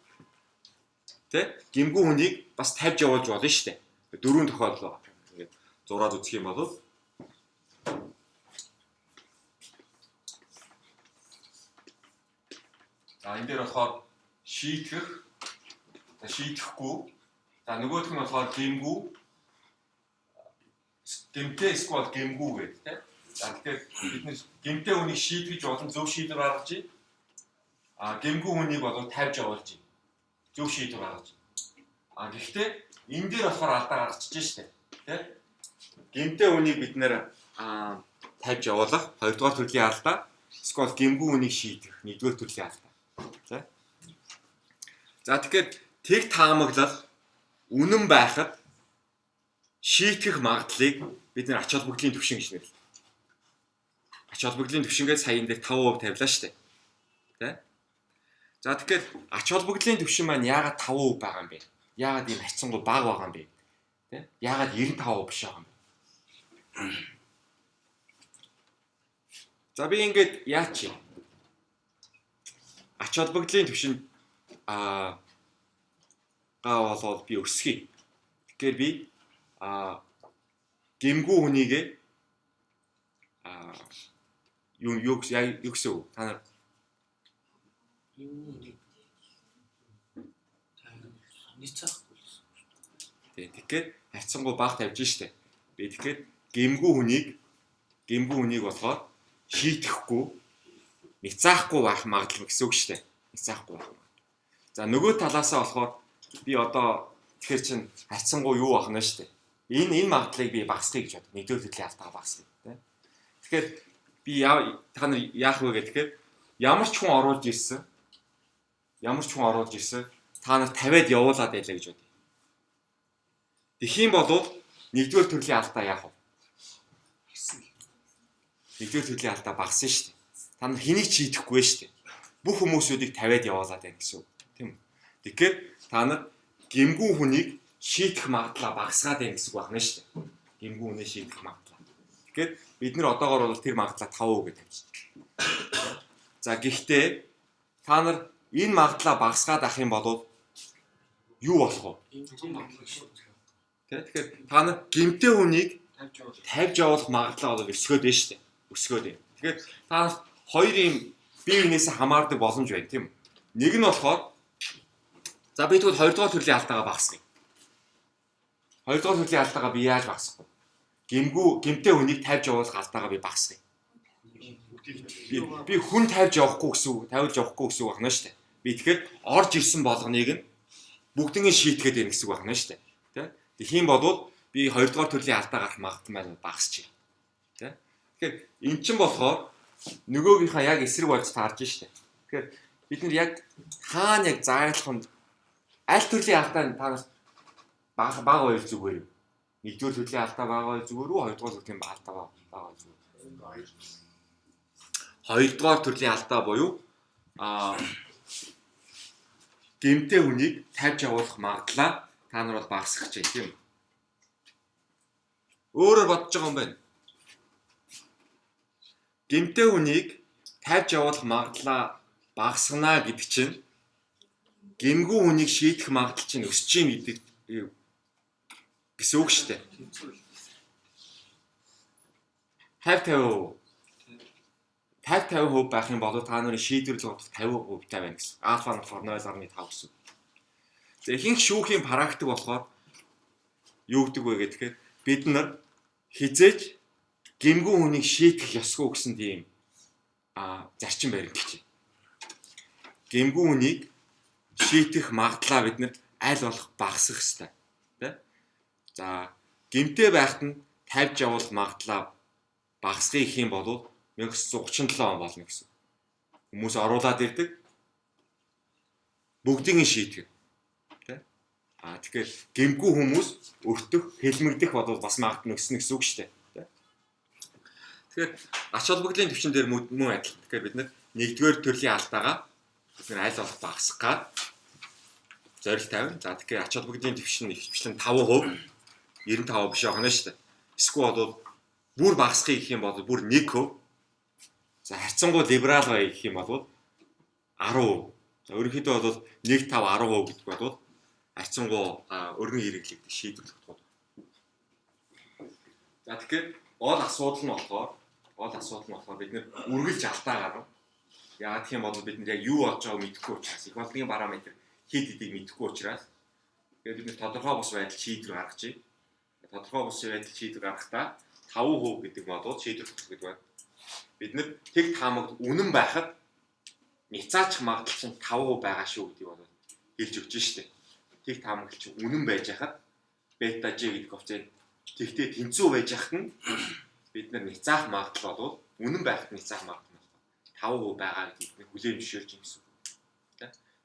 Тэ? Гэмгүй хүнийг бас тавьж явуулж болно шүү дээ. Дөрвөн тохиолдол байгаа. Ингээд зураад үзэх юм бол за энэ дээр болохоор шийтгэх, за шийтгэхгүй, за нөгөөх нь болохоор гэмгүй, гэмтэй эсвэл гэмгүй гэдэг тэ. За тэгэхээр бид нэр гэмтэй хүнийг шийтгэж болон зөв шийдвэр гаргаж байна. А гэмгүй хүнийг бол тавьж явуулж байна. Зөв шийдвэр гаргаж байна. А гэхдээ энэ дээр болохоор алдаа гаргачихж штэ. Тэ? Гэмтэй хүнийг бид нэр тавьж явуулах хоёрдугаар төрлийн алдаа, эсвэл гэмгүй хүнийг шийдэх нэгдүгээр төрлийн алдаа. За. За тэгэхээр тэг таамаглал үнэн байхад шийтгэх магадлалыг бид нэр ач холбогдлын түвшин гэж нэрлэдэг. Ач холбогдлын түвшингээ сая энэ дээр 5% тавилаа шүү дээ. Тэ? За тэгэхээр ач холбогдлын түвшин маань яагаад 5% байгаа юм бэ? Яагаад ийм харьцангуй бага байгаа юм бэ? Тэ? Яагаад 95% биш байгаа юм бэ? За би ингээд яач юм? Ач холбогдлын түвшин га болоод би өсгөе. Тэгэхээр би гэмгүй хүнийгээ юу гэсэн үг? Та нар
ницаахгүй гэсэн.
Тийм. Тэгэхээр харьцангуй бага тавьж штэ. Би тэгэхээр гэмгүй хүнийг болохоор шийтгэхгүй, ницаахгүй байх магадлал гэсэн үг штэ. Ницаахгүй байх. За нөгөө талаасаа болохоор би одоо тэгэхээр чин харьцангуй юу байх нь штэ. Энэ магадлалыг би багасгая гэж боддог. Нэгдүгээр төрлийн алдаа багасгая тэ. Тэгэхээр би та нар яах вэ гэхээр ямар ч хүн оруулж ирсэн та нар тавиад явуулаад байлаа гэж бодъё. Тэгэх юм бол нэгдүгээр төрлийн алдаа яах вэ? Нэгдүгээр төрлийн алдаа багасна шүү дээ. Та нар хэнийг ч хийдэхгүй шүү дээ. Бүх хүмүүсүүдийг тавиад явуулаад байна гэсэн үг. Тийм үү? Тэгэхээр та нар гэмгүй хүнийг шийдэх магадлалаа багасгаад байна гэсэн үг байна шүү дээ. Гэмгүй хүнээ шийдэх магадлал. Тэгэхээр бид нар одоогоор бол тэр магадлалаа 5% гэж тавьчих. За гэхдээ та нар энэ магадлалаа багасгаад авах юм бол юу болох вэ? Тэ? Тэгэхээр та нар гэмтэй хүнийг тавьж явуулах магадлал бол өсгөөд байна шүү дээ. Өсгөөд байна. Тэгэхээр та нарт хоёр юм бие биенээс хамаардаг боломж байна, тийм үү? Нэг нь болохоор за би тэгвэл хоёрдугаар төрлийн алдаагаа багасгая. Хоёрдугаар төрлийн алдаагаа би яаж багасгах вэ? Гэмтэй хүнийг тавьж явуулах алдаагаа би багасгая. Би хүн тавьж явахгүй гэсэн үг, тавьж явахгүй гэсэн үг байна шүү дээ. Би тэгэхээр орж ирсэн болгоныг нь бүгднийг шийтгээд байна гэсэн үг байна шүү дээ. Тэ? Тэгэх юм бол би хоёрдугаар төрлийн алдаа гарах магадлал маань багасч байна. Тэ? Тэгэхээр эн чинь болохоор нөгөөгийнхаа яг эсрэг болж таарж штэ. Тэгэхээр бид нар яг хаана яг зааглах нь аль төрлийн алдаа нь та нарт бага бага байвал зүгээр юм. Нэгдүгээр төрлийн алдаа бага байвал зүгээр үү? Хоёрдугаар төрлийн алдаа бага байвал зүгээр. Хоёрдугаар төрлийн алдаа буюу гэмтэй хүнийг тавьж явуулах магадлалаа та нар бол багасгах гэж байна, тийм үү? Өөрөөр бодож байгаа юм байна. Гэмтэй хүнийг тавьж явуулах магадлалаа багасгана гэдэг чинь гэмгүй хүнийг шийдэх магадлал чинь өсөж гин гэдэг гэсэн үг шүү дээ. 50 50%. 50 50% байх юм бол та нарын шийдвэрлэх бодох 50% та байна гэсэн. Альфа нь болохоор 0.5 гэсэн. За ихэнх шүүхийн практик болохоор юу гэдэг вэ гэхээр бид нар хизээж гэмгүй хүнийг шийтгэх ёсгүй гэсэн тийм зарчим баримталж байна. Гэмгүй хүнийг шийтгэх магадлалаа бид нар аль болох багасгах ёстой. Тэ? За гэмтэй байхад нь тавьж явуулах магадлалаа багасгах гэх юм бол 1937 он болно гэсэн. Хүмүүс оруулаад ирдэг. Бүгдийг нь шийтгэх. Тэ? Тэгэхээр гэмгүй хүмүүс өртөх, хэлмэгдэх бодвол бас магадгүй өснө гэсэн үг шүү дээ. Тэ? Тэгэхээр ач холбогдлын төвшин дээр мөн адил. Тэгэхээр бид нар нэгдүгээр төрлийн алдаагаа бид нар аль болох багасгах гад зорилт тавина. За тэгэхээр ач холбогдлын төвшин ихэвчлэн 5%, 95% биш байгаа нь шүү дээ. Эсвэл бол бүр багасгах гэх юм бол бүр 1%. За харьцангуй либерал бай гэх юм бол 10%. За ерөнхийдөө бол 1 5 10% гэдэг бол харьцангуй өргөн хэрэглэгдэх шийдвэрлэх тул. За тэгэхээр гол асуудал нь болохоор бид нэр үргэлж алдаа гарна. Яагаад гэх юм бол бид нар яг юу болж байгааг мэдэхгүй учраас, их олонний параметр хэд хэдийг мэдэхгүй учраас тэгээд бид нар тодорхой бус байдал шийдвэр гаргаж байна. Тодорхой бус байдал шийдвэр гаргахдаа 5% гэдэг бодвол шийдвэр гэдэг байна. Бид нар тэг таамагт үнэн байхад няцаачих магадлал чинь 5% байгаа шүү гэдгийг бол хэлж өгч штэ. Тэг таамаглал чинь үнэн байж хахад бета Ж гэдэг коэффициент тэгтээ тэнцүү байж хахад нь бид нар няцаах магадлал бол үнэн байхад няцаах магадлал 5% байгаа гэдгийг бид хүлээн зөвшөөрч юм гэсэн үг.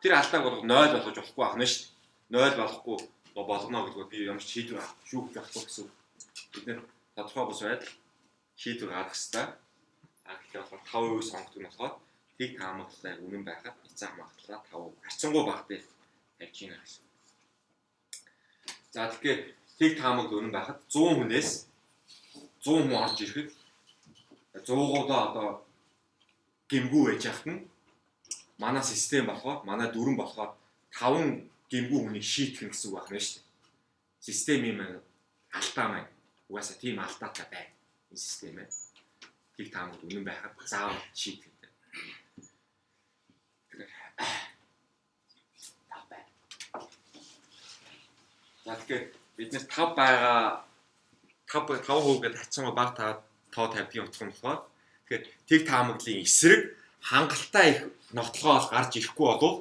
Тэр алдааг бол 0 болгож болохгүй байх нь шүү дээ. 0 болохгүй болгоно гэдэг бол би ямар ч шийдвэр шүүх явахгүй гэсэн үг. Бид нэр тодорхой бус байдал шийдвэр гаргах ёстой. А тэгэхээр болохоор 5% сонгодог нь болохоор тэг таамаглалаа үнэн байхад няцаах магадлалаа 5% харьцангуй бага дээр тавьж гинэ гэсэн. За тэгэхээр тэг таамаглал үнэн байхад 100 хүнээс 100 хүн орж ирэхэд 100-уудаа одоо гэмгүй байж хахад нь манай систем болохоор манай дүрэн болохоор 5 гэмгүй хүнийг шийтгэх гэсэн үг байна шүү дээ. Систем юм алдаа маань угаасаа тийм алдаатай байна. Энэ систем ээ. Тийг таамаг үнэн байхад заавал шийтгэх. Тэгэхээр 5 байна. За тэгэхээр бид нэр 5 байгаа 5 5% гэдэг хацсан баг тоо тавьдгийн утга нь болохоор тэгэхээр тэг таамаглалын эсрэг хангалттай их нотлогоо бол гарч ирэхгүй болов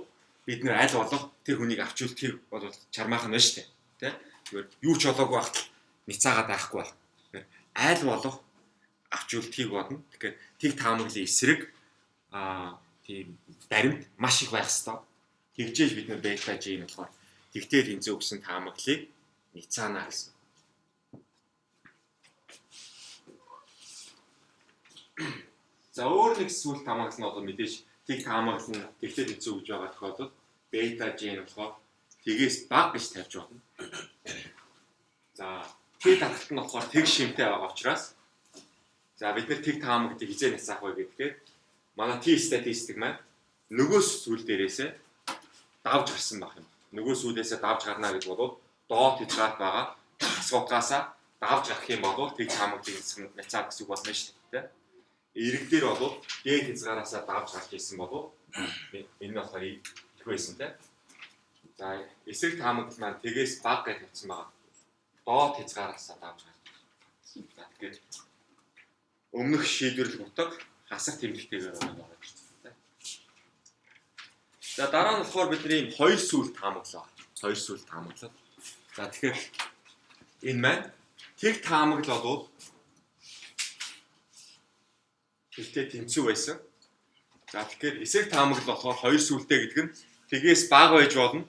бид нэр аль болох тэр хүнийг авч үлдэхийг бол чармаах нь байна шүү дээ. Тэ? Тэгэхээр юу ч болоогүй байхад няцаагаад байхгүй байх. Тэгэхээр аль болох авч үлдэхийг бодно. Тэгэхээр тэг таамаглалын эсрэг тийм баримт маш их байх ёстой. Тэгжээж бид нэр бета Ж нь болохоор тэгтээ тэнцүү гэсэн таамаглалыг няцаана гэсэн. За өөр нэг сүүл таамаглал нь бол мэдээж тэг таамаглал нь тэгтээ тэнцүү гэж байгаа тохиолдолд бета Ж нь болохоор тэгээс бага гэж тавьж болно. За Т даралт нь болохоор тэг шимтэй байгаа учраас За бид нэр тэг таамаглалыг хизээ няцаах вэ гэхээр манай T статистик маань нөгөө сүүл дээрээсээ давж гарсан байх юм. Нөгөө сүүлээсээ давж гарна гэж бодвол доод хязгаарт байгаа хасгуутгаасаа давж гарах юм бол тэг таамаглалыг няцаах гэсэн үг болно шүү дээ. Эрэг дээр бол дээд хязгаараасаа давж гарч ирсэн бол энэ нь болохоор их байсан тийм. За эсрэг таамаглал маань тэгээс бага гэж тавьсан байгаа. Доод хязгаараасаа давж гарч. За тэгэхээр өмнөх шийдвэрлэх утга хасах тэмдэгтэйгээр байгаа гэж байна. За дараа нь болохоор бидний ийм хоёр сүл таамаглал. Хоёр сүл таамаглал. За тэгэхээр энэ маань тэг таамаглал бол тэртээ тэнцүү байсан. За тэгэхээр эсрэг таамаглал болохоор хоёр сүлтэй гэдэг нь тэгээс бага байж болно.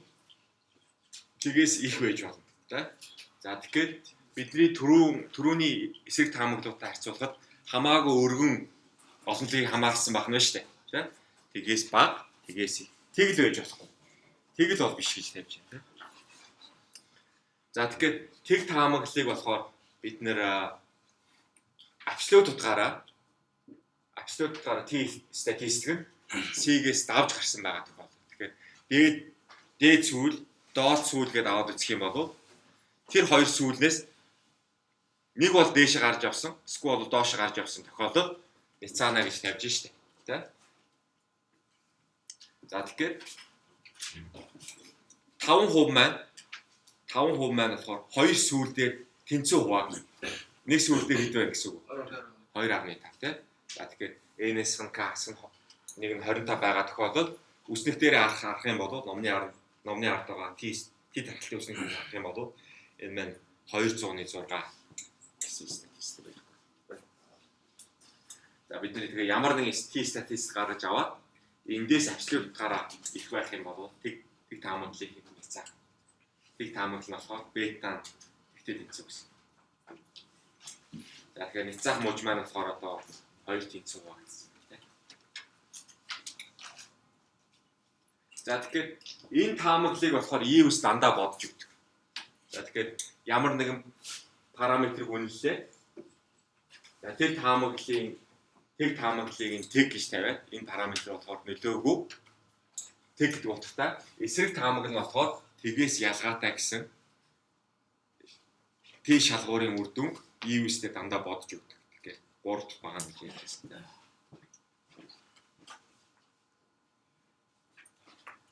Тэгээс их байж болно. За тэгэхээр бидний түрүүний эсрэг таамаглалтай харьцуулахад хамаагүй өргөн олонлогийг хамаарсан байх нь шүү дээ. Тэгээс бага, тэгээс их. Тэг л байж болохгүй. Тэг л бол биш гэж тавьж байна. За тэгэхээр тэг таамаглалыг болохоор бид нэр абсолют утгаараа T статистик нь C-гээс давж гарсан байгаа тохиолдол. Тэгэхээр дээд сүүл, доод сүүл гэдээ аваад үзэх юм бол тэр хоёр сүүлнээс нэг бол дээшээ гарч явсан, эсвэл бол доош гарч явсан тохиолдолд няцаана гэж тавьж штэ. Тэ? За тэгэхээр 5% маань 5% маань болохоор хоёр сүүл дээр тэнцүү хуваагдана. Нэг сүүл дээр хэд байна гэсэн үг? 2.5 тэ. За тэгэхээр N-с нь K-с нь нэг нь 25 байгаа тохиолдолд үснэг дээр харах юм бол номны ард байгаа T тархалтын үснэг харах юм бол энэ маань 206 гэсэн статистик байна. За бид нэр тэгээ ямар нэгэн T статистик гаргаж аваад эндээс абсолют утгаараа их байх юм бол тэг таамаглалыг няцаа. Тэг таамаглал нь болохоор бета нь тэгтэй тэнцүү гэсэн. За тэгэхээр няцаах муж маань болохоор одоо 2 тэнцүү хуваагдсан тийм. За тэгэхээр энэ таамаглалыг болохоор EVS дандаа бодож өгдөг. За тэгэхээр ямар нэгэн параметрыг үнэллээ. За тэр таамаглалын тэг таамаглалыг нь тэг гэж тавиад энэ параметр болохоор нөлөөгүй тэг гэдэг утгатай. Эсрэг таамаглал нь болохоор тэгээс ялгаатай гэсэн Т шалгуурын үр дүнг EVS-тэй дандаа бодож өгдөг. Тэгэхээр 3 дахь байгаа гэж ярьж байна.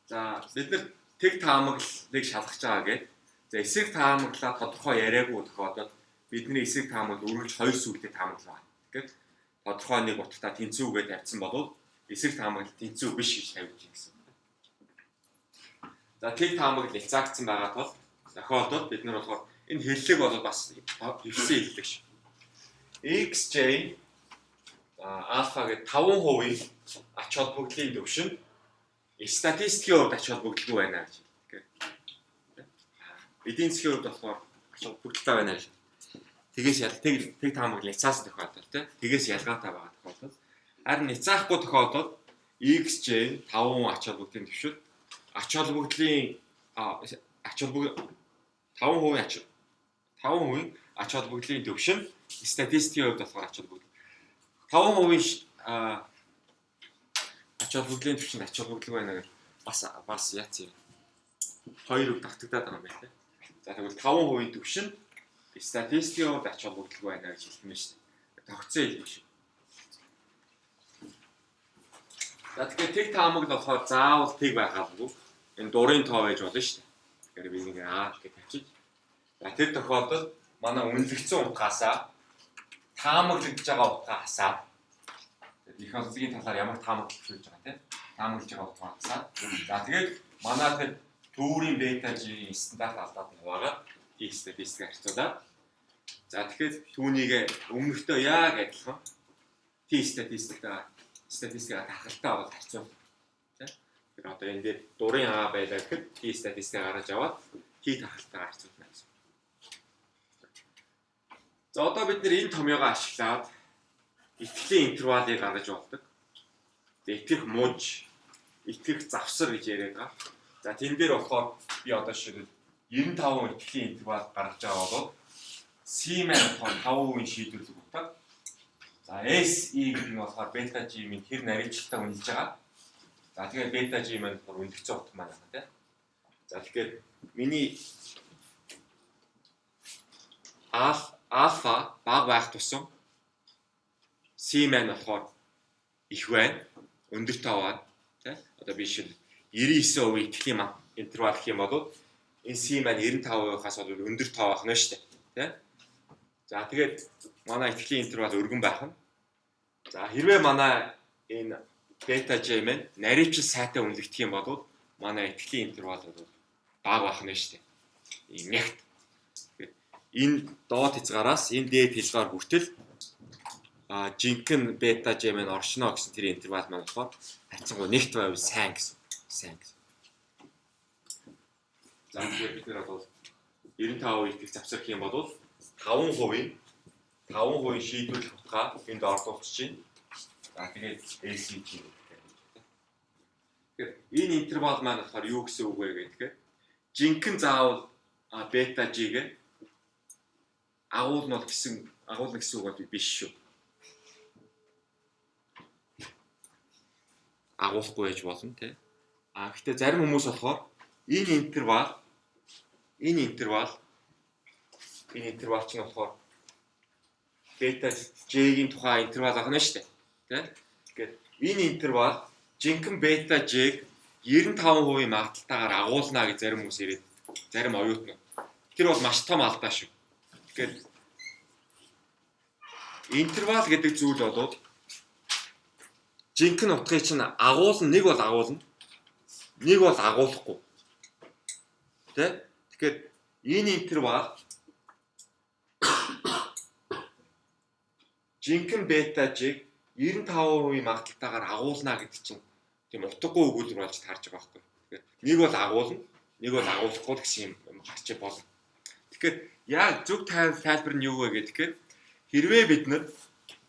За бид нар тэг таамаглалыг шалгаж байгаа гэдэг. За эсрэг таамаглалаа тодорхой яриаггүй тохиолдолд бидний эсрэг таамаглал үргэлж хоёр сүлтэй таамаглал байна. Тэгэхээр тодорхой нэг утгатай тэнцүү гэж тавьсан бол эсрэг таамаглал тэнцүү биш гэж тавьж байна гэсэн. За тэг таамаглал няцаагдсан байгаа тул тохиолдолд бид нар болохоор энэ хэллэг бол бас хэвсэн хэллэг шүү. XJ альфа гэдэг 5% ач холбогдлын түвшин статистикийн хувьд ач холбогдолгүй байна гэж. Тэгэхээр эдийн засгийн хувьд болохоор ач холбогдолтой байна гэж. Тэгээс тэг таамаглал няцаасан тохиолдол тий. Тэгээс ялгаатай байгаа тохиолдол. Харин няцаахгүй тохиолдолд XJ 5% ач холбогдлын түвшин ач холбогдлын 5% ач холбогдлын түвшин статистикийн хувьд болохоор ач холбогдол 5% ач холбогдлын түвшинд ач холбогдолгүй байна гэж бас яац юм. Хоёр үг давтагдаад байгаа юм байна те. За тэгвэл 5% түвшин статистикийн хувьд ач холбогдолгүй байна гэж хэлсэн шүү дээ. Тогтсон хэлбэр шүү. За тэгэхээр тэг таамаглал болохоор заавал тэг байх албагүй. Энэ дурын тоо байж болно шүү дээ. Тэгэхээр би нэг А гэж тавьчих. За тэр тохиолдолд манай үнэлэгдсэн утгаасаа таамаглагдж байгаа утгаа хасаад их онцгийн талаар ямар таамаглал хийж байгаа тийм таамаглаж байгаа утгаа хасаад за тэгээд манай тэр төврийн бета G-ийн стандарт алдаад нь хуваагаад T статистик харьцуулаад за тэгэхээр түүнийг өмнөхтэй яг адилхан T статистикаа тархалтай бол харьцуул тийм. Тэгэхээр одоо энэ дээр дурын А байлаа гэхэд T статистикаа гаргаж аваад T тархалтайгаа харьцуулна гэсэн. За одоо бид нэр энэ томьёогоо ашиглаад итгэлийн интервалыг гаргаж болдог. Итгэх муж, итгэх завсар гэж яриад байгаа. За тэн дээр болохоор би одоо жишээлбэл 95 итгэлийн интервал гаргаж байгаа бол C маань болохоор 5% шийдвэрлэх утга. За SE гэдэг нь болохоор бета G-ийн хэр нарийвчлалтай үнэлж байгаа. За тэгээд бета G маань болохоор үнэлэгдсэн утга маань байна тий. За тэгэхээр миний альфа бага байх тусам C маань болохоор их байна. Өндөр тоо байна тий. Одоо би шил 99% итгэлийн интервал гэх юм бол энэ C маань 95%-аас бол өндөр тоо байх нь шүү дээ тий. За тэгээд манай итгэлийн интервал өргөн байх нь. За хэрвээ манай энэ бета J маань нарийвчил сайтай үнэлэгдэх юм бол манай итгэлийн интервал бол бага байх нь шүү дээ. Ийм ягт. Тэгэхээр энэ доод хязгаараас энэ дээд хязгаар хүртэл жинхэнэ бета J маань оршино гэсэн тэр интервал маань болохоор харьцангуй нэгт байвал сайн гэсэн. Сайн гэсэн. За тэгэхээр бид нар бол 95% итгэх завсрах юм бол 5% шийдвэрлэх утгаа энд орлуулчих чинь. За тэгээд ACG гэдэг. Тэгэхээр энэ интервал маань болохоор юу гэсэн үг вэ гэхээр жинхэнэ заавал бета G-гээ агуулна гэсэн агуулна гэсэн үг бол биш шүү. Агуулахгүй байж болно тий. А гэхдээ зарим хүмүүс болохоор энэ интервал чинь болохоор бета J-ийн тухай интервал ахна шүү дээ. Тэ? Тэгэхээр энэ интервал жинхэнэ бета J-г 95% магадлалтайгаар агуулна гэж зарим хүмүүс ирээд зарим оюутнууд. Тэр бол маш том алдаа шүү. Тэгэхээр интервал гэдэг зүйл бол жинхэнэ утгыг чинь агуулна, нэг бол агуулна, нэг бол агуулахгүй. Тэ? Тэгэхээр энэ интервал жинхэнэ бета J-г 95% магадлалтайгаар агуулна гэдэг чинь тийм утгагүй өгүүлбэр болж таарч байгаа байхгүй. Тэгэхээр нэг бол агуулна, нэг бол агуулахгүй гэсэн юм гарч болно. Тэгэхээр яг зөв тайлбар нь юу вэ гэхээр хэрвээ бид нар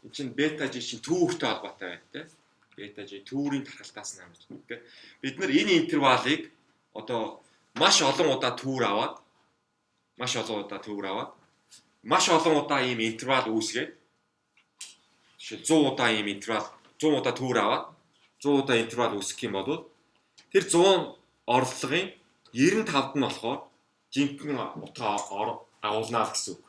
энэ чинь бета J чинь түүвэртэй холбоотой байна тийм. Бета J түүврийн тархалтаас нь хамж. Тэгэхээр бид нар энэ интервалыг одоо маш олон удаа түүвэр аваад маш олон удаа ийм интервал үүсгээд жишээ 100 удаа ийм интервал 100 удаа түүвэр аваад 100 удаа интервал үүсгэх юм бол тэр 100 орлогын 95-д нь болохоор жинхэнэ утга агуулнаа л гэсэн үг.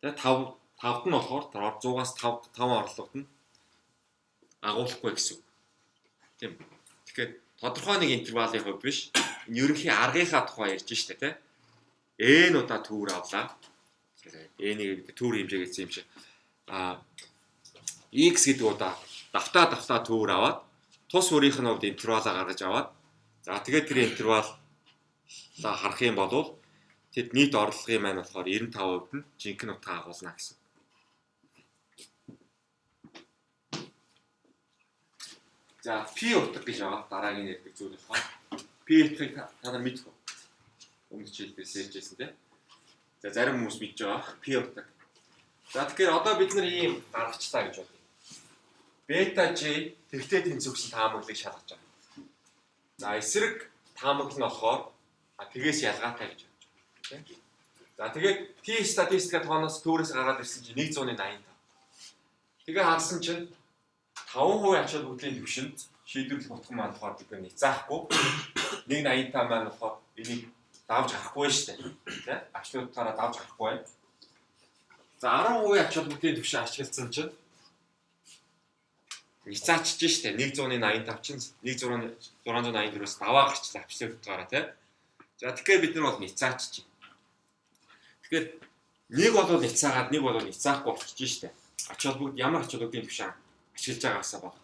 Тэгээ 5-д нь болохоор 100-аас 5 орлогод нь агуулахгүй гэсэн үг. Тийм. Тэгэхээр тодорхой нэг интервалын хувьд биш. Энэ ерөнхий аргынхаа тухай ярьж штэ тий. N удаа түүвэр авлаа. N-ийг бид түүвэр хэмжээ гэсэн юм шиг. А X гэдэг удаа давтаа түүвэр аваад тус бүрийнх нь хувьд интервалаа гаргаж аваад за тэгээд тэр интервалаа харах юм бол тэд нийт орлогын маань болохоор 95% нь жинхэнэ утга агуулна гэсэн. За P утга гэж байгаа дараагийн ярьдаг зүйл болохоор P утгыг та нар мэдэх үү? Өмнөх хичээлдээс ярьжсэн тийм. За зарим хүмүүс мэдж байгаа P утга. За тэгэхээр одоо бид нар ийм гаргачлаа гэж бодъё. Бета J тэгтээ тэнцвэрсэн таамаглалыг шалгаж байгаа. За эсрэг таамаглал нь болохоор тэгээс ялгаатай гэж бодож байна тийм. За тэгээд T статистика тооноос түүрээс гараад ирсэн чинь 185. Тэгээ харсан чинь 5% ач холбогдлын түвшинд шийдвэрлэх утга маань болохоор бид нар заахгүй 185 маань болохоор энийг давж гарахгүй шүү дээ. Тэ? Абсолют утгаараа давж гарахгүй байна. За 10% ач холбогдлын түвшин ашигласан чинь ницаачж штэ 185 чинь 1684-өөс даваа гарчлаа абсолют утгаараа тий. За тэгэхээр бид нар бол ницаачж. Тэгэхээр нэг бол ницаагаад нэг бол ницаахгүй болчихж штэ. Ач холбогд ямар ач холбогдлын түвшин ашиглаж байгаагаасаа бол.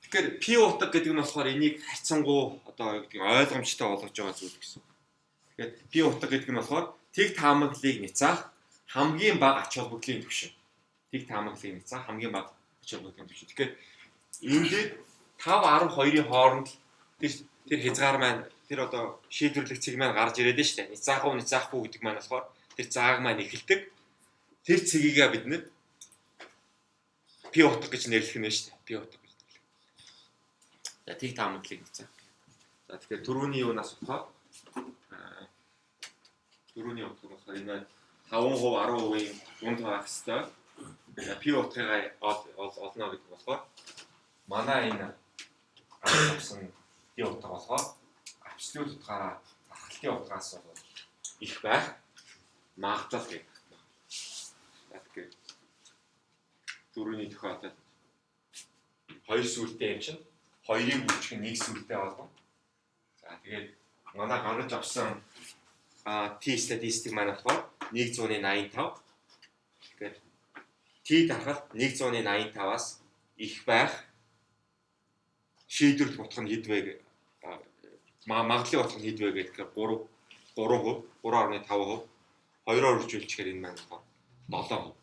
Тэгэхээр P утга гэдэг нь болохоор энийг харьцангуй одоо юу гэдэг ойлгомжтой болгож байгаа зүйл гэсэн. Тэгэхээр P утга гэдэг нь болохоор тэг таамаглалыг ницаах хамгийн бага ач холбогдлын түвшин. Тэг таамаглалыг ницаах хамгийн бага ач холбогдлын түвшин. Тэгэхээр энд 5 12-ын хооронд тэр хязгаар маань тэр одоо шийдвэрлэх цэг маань гарч ирээд нь шүү дээ. Ницаах уу ницаахгүй гэдэг маань болохоор тэр зааг маань эхэлдэг. Тэр цэгийг бид нэр P утга гэж нэрлэх нь шүү дээ. P утга гэж нэрлэх. За тэг таамаглалыг ницаах. За тэгэхээр түрүүний юунаас болохоор түрүүний утга болохоор энэ 5% 10%-ийн дунд байх хэвээр. За P утгыг олно гэдэг болохоор манай энэ гаргаж авсан T утга болохоор абсолют утгаараа дархалтын утгаас бол их байх магадлал гэдэг. За тэгэхээр дөрөвний тохиолдолд хоёр сүлтэй юм чинь хоёрыг үржих нь нэг сүлтэй болгоно. За тэгээд манай гаргаж авсан T статистик маань болохоор 185. Тэгэхээр T дархалт 185-аас их байх шийдвэрлэх утга нь хэд вэ? Магадлалын утга нь хэд вэ гэхээр 3 3%, 3.5%, 2-оор үржүүлчихээр энэ маань болохоор 7%.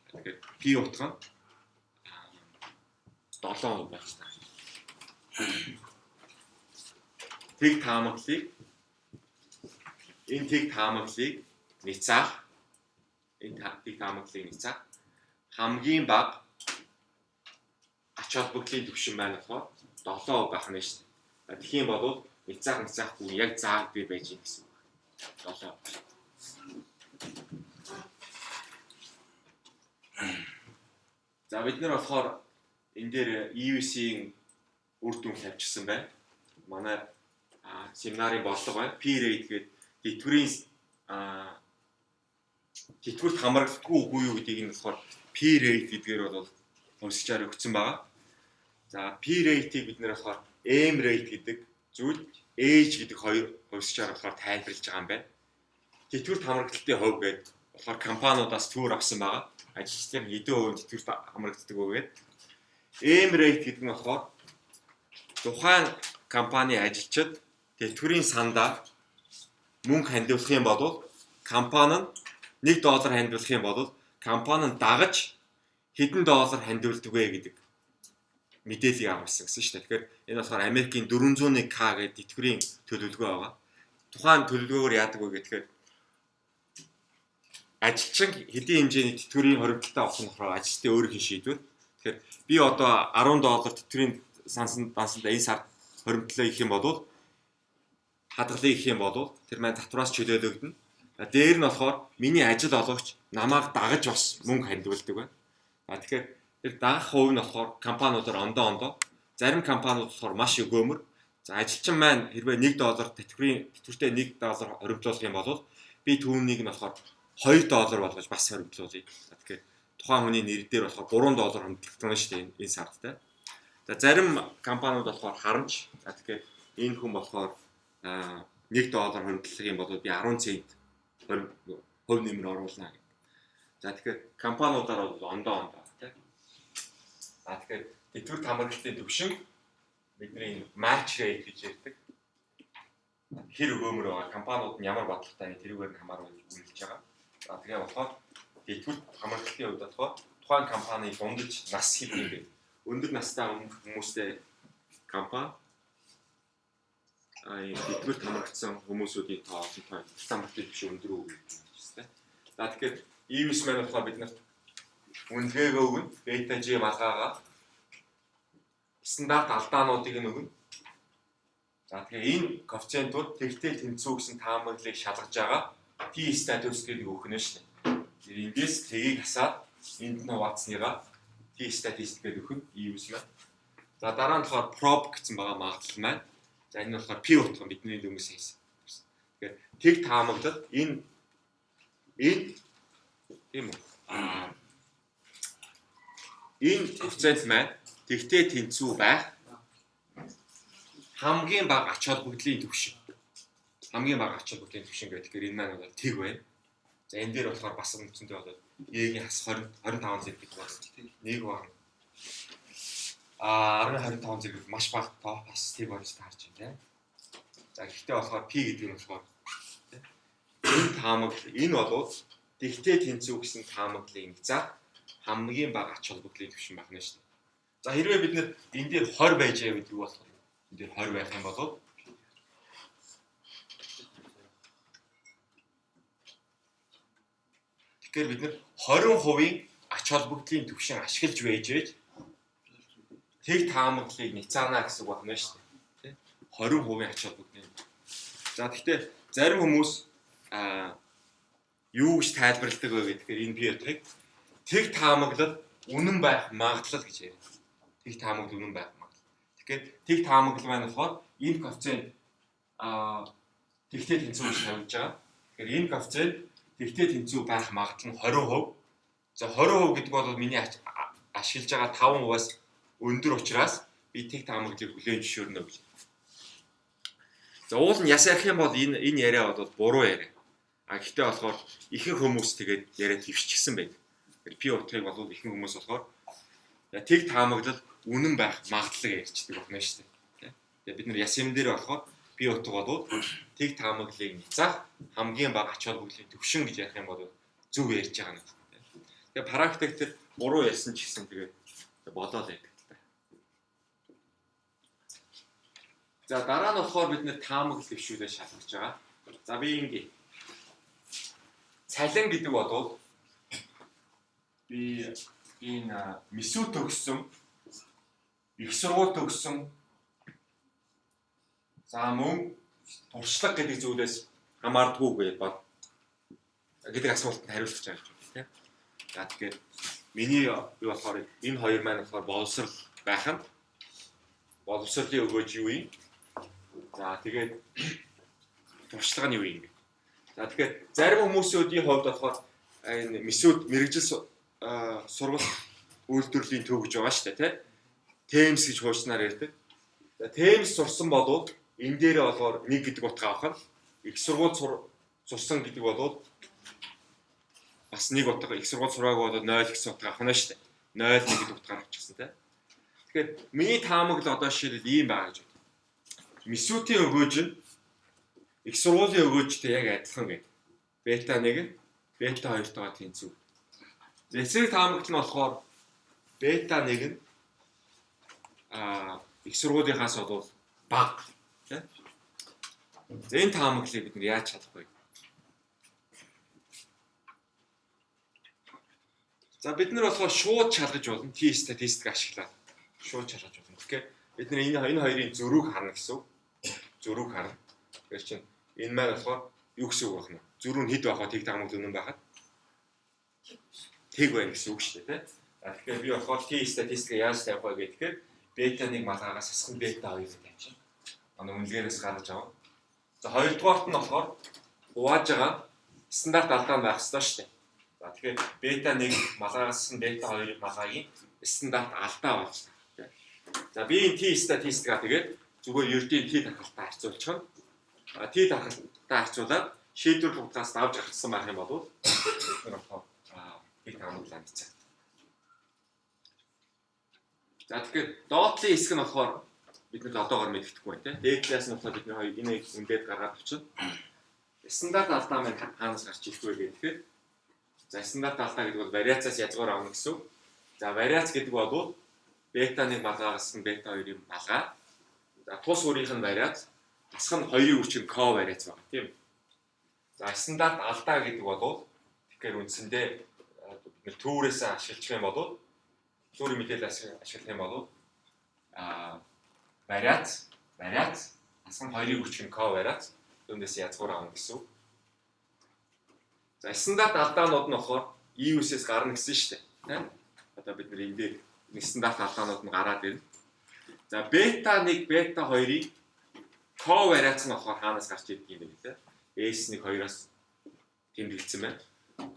Тэгэхээр P утга нь 7% байх хэрэгтэй. Тэг таамаглалыг энэ тэг таамаглалыг няцаах энэ тэг таамаглалыг няцаах хамгийн бага ач холбогдлын түвшин маань болохоор 7% байх нь шүү дээ. Тэгэх юм бол няцаахгүй яг зааг би байж гин гэсэн үг. 7%. За бид нар болохоор энэ дээр EUC-ийн үр дүн тавьчихсан байна. Манай семинарын бодлого байна. P rate гэдэг тэтгэврийн тэтгэврт хамрагддаггүй үгүй юу гэдгийг нь болохоор P rate гэдгээр бол хувьсгчаар өгсөн байгаа. За P rate-ийг бид нэр болохоор M rate гэдэг зүйл age гэдэг хоёр хувьсгчаар болохоор тайлбарлаж байгаа юм байна. Тэтгэврт хамрагдалтын хувь гэдэг болохоор компаниудаас төр авсан байгаа. Ажилчдын хэдэн хувь тэтгэврт хамрагддаг вэ гэдэг. M rate гэдэг нь болохоор тухайн компани ажилчид тэтгэврийн сандаа мөнгө хандивлах юм бол компани нь $1 хандивлах юм бол компани нь дагаж хэдэн доллар хандивладаг вэ гэдэг мэдээллийг авсан гэсэн шүү дээ. Тэгэхээр энэ болохоор Америкийн 401k гэдэг тэтгэврийн төлөвлөгөө байгаа. Тухайн төлөвлөгөөгөөр яадаг вэ гэхээр ажилчин хэдийн хэмжээний тэтгэврийн хоримтлалтай авах нь болохоор ажилчдын өөрийнх нь шийдвэр. Тэгэхээр би одоо $10 тэтгэврийн дансанд энэ сард хоримтлаа хийх юм бол хадгалыг хийх юм бол тэр маань татвараас чөлөөлөгдөнө. Дээр нь болохоор миний ажил олгогч намайг дагаж бас мөнгө хандивладаг байна. Тэгэхээр тэр дагах хувь нь болохоор компаниудаар ондоо зарим компаниуд болохоор маш өгөөмөр. За ажилчин маань хэрвээ $1 тэтгэврийн тэтгэвртэй $1 хоримтлуулах юм бол би түүнийг нь болохоор $2 болгож бас хоримтлуулъя. За тэгэхээр тухайн хүний нэр дээр болохоор $3 хоримтлагдана шүү дээ энэ сард те. За зарим компаниуд болохоор харамч. За тэгэхээр энэ хүн болохоор $1 хоримтлах юм бол би 10 цент хувь нэмэр оруулна гэх. За тэгэхээр компаниудаар бол ондоо тий. За тэгэхээр тэтгэврт хамрагдалтын түвшин бидний match rate гэж ярьдаг. Хэр өгөөмөр байгаа компаниуд нь ямар бодлоготой вэ тэрүүгээр нь хамааруулж үнэлж байгаа. За тэгээ болохоор тэтгэврт хамрагдалтын хувьд болохоор тухайн компани дундаж нас хэд юм бэ? Өндөр настай хүмүүстэй компани тэтгэврт хамрагдсан хүмүүсүүдийн тоо олон тоо хамрагдалтын түвшин өндөр үү гэж байна. За тэгэхээр EVS маань болохоор бид нарт үнэлгээгөө өгнө, бета G малгайгаа стандарт алдаануудыг нь өгнө. За тэгэхээр энэ коэффициентууд тэгтэй тэнцүү гэсэн таамаглалыг шалгаж байгаа T статус гэдэг өгөх нь шүү дээ. Эндээс тэгийг хасаад энд нь хуваацсныгаа T статистик гэдэг өгөх нь EVS маань. За дараа нь болохоор probe гэсэн байгаа магадлал маань. За энэ нь болохоор P утга бидний дөнгөс хийсэн. Тэгэхээр тэг таамаглал энэ тийм үү? Энэ коэффициент маань тэгтээ тэнцүү байх хамгийн бага ач холбогдлын түвшин. Хамгийн бага ач холбогдлын түвшин гэдэг. Тэгэхээр энэ маань бол тэг байна. За энэ дээр болохоор бас үндсэндээ бол E-ийн хас 20 25 зэрэг гэдэг байна. Нэг баг. 10.25 зэрэг маш бага тоо бас тэг болж таарч байна тийм. За гэхдээ болохоор P гэдэг нь болохоор энэ таамаглал энэ болвол тэгтээ тэнцүү гэсэн таамаглалыг заах хамгийн бага ач холбогдлын түвшин байх нь шүү дээ. За хэрвээ бид нэр энэ дээр 20 байж байгаа гэдэг юу болох вэ? Энэ дээр 20 байх юм бол тэгэхээр бид нэр 20% ач холбогдлын түвшин ашиглаж байж тэг таамаглалыг няцаана гэсэн үг байна шүү дээ. 20% ач холбогдлын. За гэхдээ зарим хүмүүс юу гэж тайлбарладаг вэ гэхээр энэ би утгыг Тэг таамаглал үнэн байх магадлал гэж яриа. Тэг таамаглал үнэн байх магадлал. Тэгэхээр тэг таамаглал маань болохоор энэ коэффициент тэгтэй тэнцүү гэж тавьж байгаа. Тэгэхээр энэ коэффициент тэгтэй тэнцүү байх магадлал нь 20%. За 20% гэдэг бол миний ашиглаж байгаа 5%-аас өндөр учраас би тэг таамаглалыг хүлээн зөвшөөрнө гэж. За уул нь яс ярих юм бол энэ яриа бол буруу яриа. А гэхдээ болохоор ихэнх хүмүүс тэгээд яриа твшчихсэн байдаг. Тэгэхээр пи утгыг бол ихэнх хүмүүс болохоор тэг таамаглал үнэн байх магадлалыг ярьчдаг байна шүү дээ. Тэгээд бид нар яс юм дээр болохоор пи утга бол тэг таамаглалыг няцаах хамгийн бага ач холбогдлын төвшин гэж ярих юм бол зөв ярьж байгаа юм. Тэгээд практик дээр буруу ярьсан ч гэсэн тэгээд болоо л байдаг л та. За дараа нь болохоор бид нэр таамаглал дэвшүүлээ шалгаж байгаа. За би ингэ цалин гэдэг бол би энэ мисүү төгссөн, их сургууль төгссөн, за мөн туршлага гэдэг зүйлээс хамаардгүй гэж бод гэдэг асуултанд хариулах гэж байгаа юм тийм. За тэгэхээр миний би болохоор энэ хоёр маань болохоор боловсрал байх нь боловсролын өгөөж юу юм? За тэгээд туршлага нь юу юм бэ? За тэгэхээр зарим хүмүүсүүдийн хувьд болохоор энэ мисүүд мэргэжил сургалт үйлдвэрлэлийн төв гэж байгаа шүү дээ, тий? Темс гэж хуучнаар ярьдаг. За Темс сурсан болвол энэ дээрээ болохоор 1 гэдэг утга авах нь, их сургууль сурсан гэдэг бол бас нэг утга, их сургууль сураагүй бол 0 гэсэн утга авах нь шүү дээ. 0 1 гэдэг утгаар авчихсан, тий? Тэгэхээр миний таамаглал одоо жишээлбэл ийм байгаа гэж бодъё. Мисүүтийн өгөөж нь их сургуулийн өгөөжтэй яг адилхан гэдэг. Бета 1 нь бета 2-тойгоо тэнцүү. Эсрэг таамаглал нь болохоор бета 1 нь их сургуулийнхаас бол бага, тий? За энэ таамаглалыг бид нар яаж чадах вэ? За бид нар болохоор шууд шалгаж болно. T статистик ашиглаад шууд шалгаж болно. Тэгэхээр бид нар энэ хоёрын зөрүүг харна гэсэн үг. Зөрүүг харна. Тэгэхээр чинь энэ маань болохоор юу гэсэн үг байх нь? Зөрүү нь хэд байх вэ? Тэг таамаглал үнэн байхад тэг байна гэсэн үг шүү дээ, тий? Тэгэхээр би болохоор T статистикийг яаж тавих вэ гэхээр бета 1 малгаагаас хасах нь бета 2-ыг тавьчихна. Манай үнэлгээнээс гаргаж аваа. За хоёрдугаарт нь болохоор хувааж байгаа стандарт алдаа байх ёстой шүү дээ. За тэгэхээр бета 1 малгаагаас нь бета 2 малгаагийн стандарт алдаа болж байна. За би энэ T статистикаа тэгээд зүгээр ердийн T тархалтаа харьцуулчихна. T тархалтаа харьцуулаад шийдвэрлэх утгаас давж гаргасан байх юм бол бид нар болохоор T таамаглалаа мэдсэн. За тэгэхээр доотлын хэсэг нь болохоор бид нар одоогоор мэддэхгүй байна, тийм. Дээд талаас нь болохоор бид нар хоёр энэ үнэлээд гаргаад авчихна. Стандарт алдаа маань хаанаас гарч ирэх вэ гэхээр за стандарт алдаа гэдэг бол вариацаас язгуур авна гэсэн үг. За вариац гэдэг бол бета 1 малгаагаас нь бета 2-ын малгай. За тус бүрийнх нь вариац, дасах нь 2-ын хүчин ковариац байна, тийм. За стандарт алдаа гэдэг бол тэгэхээр үндсэндээ бид нар түүрээс ашиглах юм бол түүрийн мэдээлэл ашиглах юм бол вариац, дасах нь 2-ын хүчин ковариац үүнээс язгуур авна гэсэн үг. За стандарт алдаанууд нь болохоор EUS-ээс гарна гэсэн шүү дээ, тийм. Одоо бид нар энэ дээр стандарт алдаанууд нь гараад ирнэ. За бета 1, бета 2-ыг ковариац нь болохоор хаанаас гарч ирдэг юм бэ гэдэг. S1 2-оос тэмдэглэсэн байна.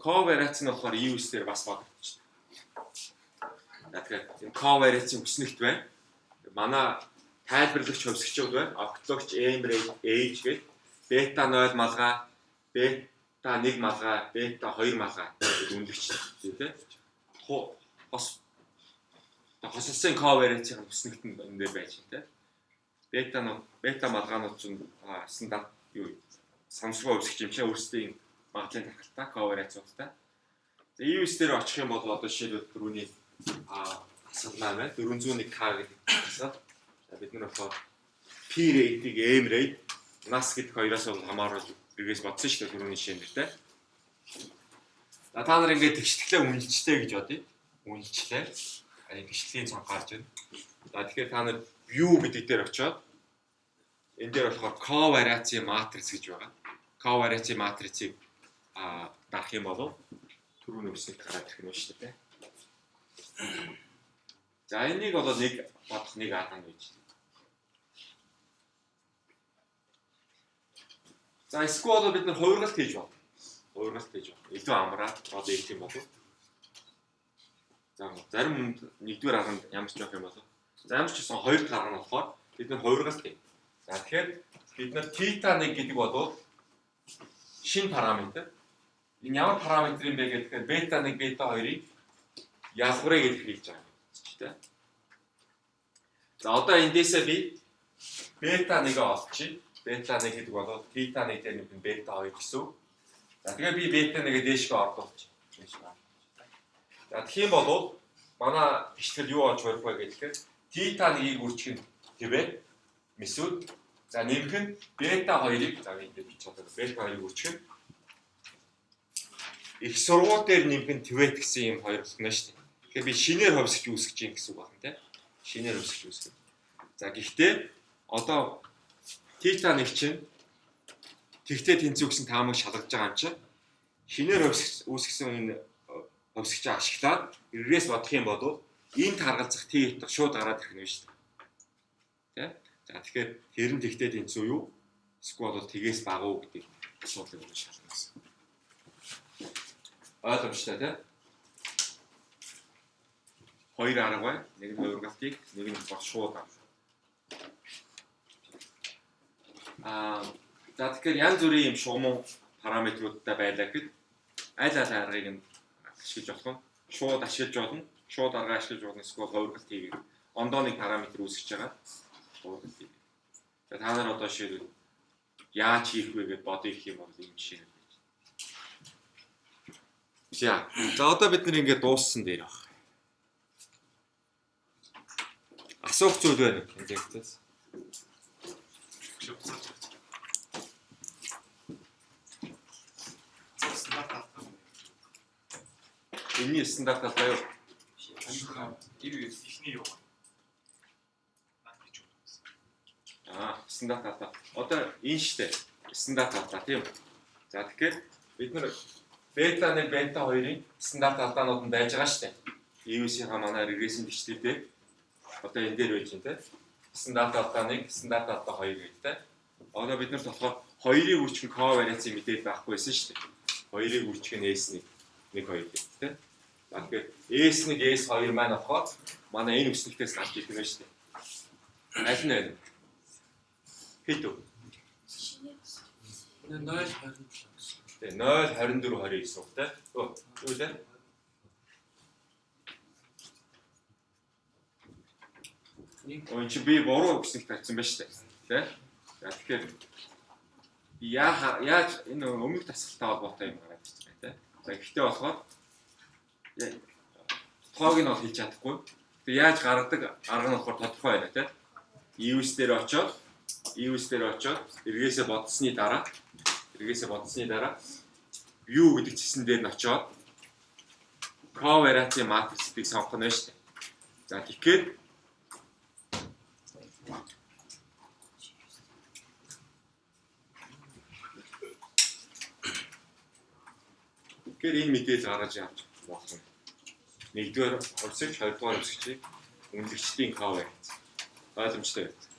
Ковариац нь болохоор EUS дээр бас бодогдчихно. За тэгэхээр энэ ковариацын өснөгт байна. Манай тайлбарлагч хувьсгчуд байна. Огтлогч M rate age гэдэг бета 0 малгай, бета 1 малгай, бета 2 малгай гэдэг үнэлэгч тийм. Хос хосолсон ковариацын өснөгт нь энэ дээр байж байна тийм. Бета нь бета малгаанууд чинь стандарт юу самсруу хувьсгч юм чи өөрсдийн магадлалын тархалтай ковариацуудтай. За EUS дээр очих юм бол одоо жишээлбэл түрүүний дасгал маань байна. 401K гэдэг дасгал. За бид нар болохоор P rate-ийг M rate нас гэдэг хоёроос бол хамааруулж эргээс бодсон шүү дээ түрүүний жишээн дээр те. За та нар ингээд тэгштэглээ үнэлжтэй гэж бодъё. Үнэлжлээ. Тэгштгэлийн цонх гарч ирнэ. За тэгэхээр та нар view гэдэг дээр очиод энэ дээр болохоор ковариацийн матриц гэж байгаа. Ковариацийн матрицыг дарах юм бол Түрүүний өснөлт гараад ирэх нь шүү дээ. За энийг бол нэг бодох нэг арга нь гэж. За эсвэл бол бид нар хувиргалт хийж байна. Хувиргалт хийж байна. Илүү амраад одоо ирэх юм болов. За зарим хүнд нэгдүгээр арганд ямар ч жоох юм болов. За ямар ч гэсэн хоёр дахь арга нь болохоор бид нар хувиргалт хий. За тэгэхээр бид нар тета 1 гэдэг бол шинэ параметр. Энэ ямар параметр юм бэ гэхээр бета 1, бета 2-ыг ялгуурыг илэрхийлж байгаа юм чи тэ. За одоо эндээсээ би бета 1-ийг олчих. Бета 1 гэдэг бол тета 1 дээр нэмэх нь бета 2 гэсэн үг. За тэгээ би бета 1-ийг дээшгээ орлуулчих. Дээшгээ. За тэгэх юм бол манай бичлэл юу олж барих вэ гэхээр тета 1-ийг үржих нь тэвэ мисүүд. За нэмэх нь бета 2-ыг за энэ дээр бичиж байгаа. Бета 2-ыг үржих нь их сургууль дээр нэмэх нь тэвэт гэсэн юм хоёр болно шүү дээ. Тэгэхээр би шинээр хувьсгч үүсгэж юм гэсэн үг байна тийм. Шинээр хувьсгч үүсгэж. За гэхдээ одоо тета 1 чинь тэгтээ тэнцүү гэсэн таамаг шалгаж байгаа юм чинь шинээр хувьсгч үүсгэсэн энэ хувьсгчээ ашиглаад эргээс бодох юм бол энэ таргалзах Т утга шууд гараад ирэх нь шүү дээ. Тэ? За тэгэхээр тэр нь тэгтээ тэнцүү юу? Эсвэл бол тгээс бага уу гэдэг асуудлыг бол шалгана гэсэн. Ойлгомжтой тий? Хоёр арга байна. Нэг нь хувиргалтыг, нэг нь болохоор шууд арга. За тэгэхээр янз бүрийн юм шугаман параметруудтай байлаа гэхэд аль аль аргыг нь ашиглаж болох нь шууд ашиглаж болно. Шууд арга ашиглаж болно. Эсвэл хувиргалт хийгээд ондоо нэг параметр үүсгэж байгаа. Хувиргалт хийгээд. За та нар одоо жишээлбэл яаж хийх вэ гэдээ бодё гэх юм бол ийм жишээ нь байж. За. За одоо бид нэр ингээд дууссан дээр баг. Асуух зүйл байна уу? Инжекцээс.
Стандарт алдаа.
Энэний стандарт алдаа юу?
Эхний юу? Наад гэж үү.
Стандарт алдаа. Одоо энэ штэ. Стандарт алдаа тийм үү? За тэгэхээр бид нар бета 1, бета 2-ын стандарт алдаанууд нь байж байгаа штэ. EUC-ийн манай регрессийн бичлэг дээр одоо энэ дээр байж байна те. Стандарт алдаа 1, стандарт алдаа 2 гэдэг те. Одоо бид нарт болохоор 2-ыг үржих нь ковариацийн мэдээлэл байхгүй байсан штэ. 2-ыг үржих нь S1 1 2 гэдэг те. За тэгэхээр S1, S2 маань болохоор манай энэ өснөлтөөс гарч ирэх юм байна штэ. Аль нь вэ? Хэд вэ?
0.27 гэсэн.
Тэ 0 24 29 үг те. Юу лээ?
Нэг
Өө чи би буруу өснөлт тавьсан байна штэ. Тэ? За тэгэхээр яаж энэ өмнөх дасгалтай холбоотой юм гараад ирж байгаа те. За гэхдээ болохоор тоог нь бол хэлж чадахгүй. Тэгээ яаж гаргадаг арга нь болохоор тодорхой байна те. EUS дээр очоод эргээсээ бодсны дараа юу гэдэг цэсэн дээр нь очоод ковариацийн матрицыг сонгох нь шүү дээ. За тэгэхээр энэ мэдээлэл гаргаж авч болох юм. Нэгдүгээр хувьсагч, хоёрдугаар хувьсагчийг үнэлэгчдийн ковариац. Ойлгомжтой байна.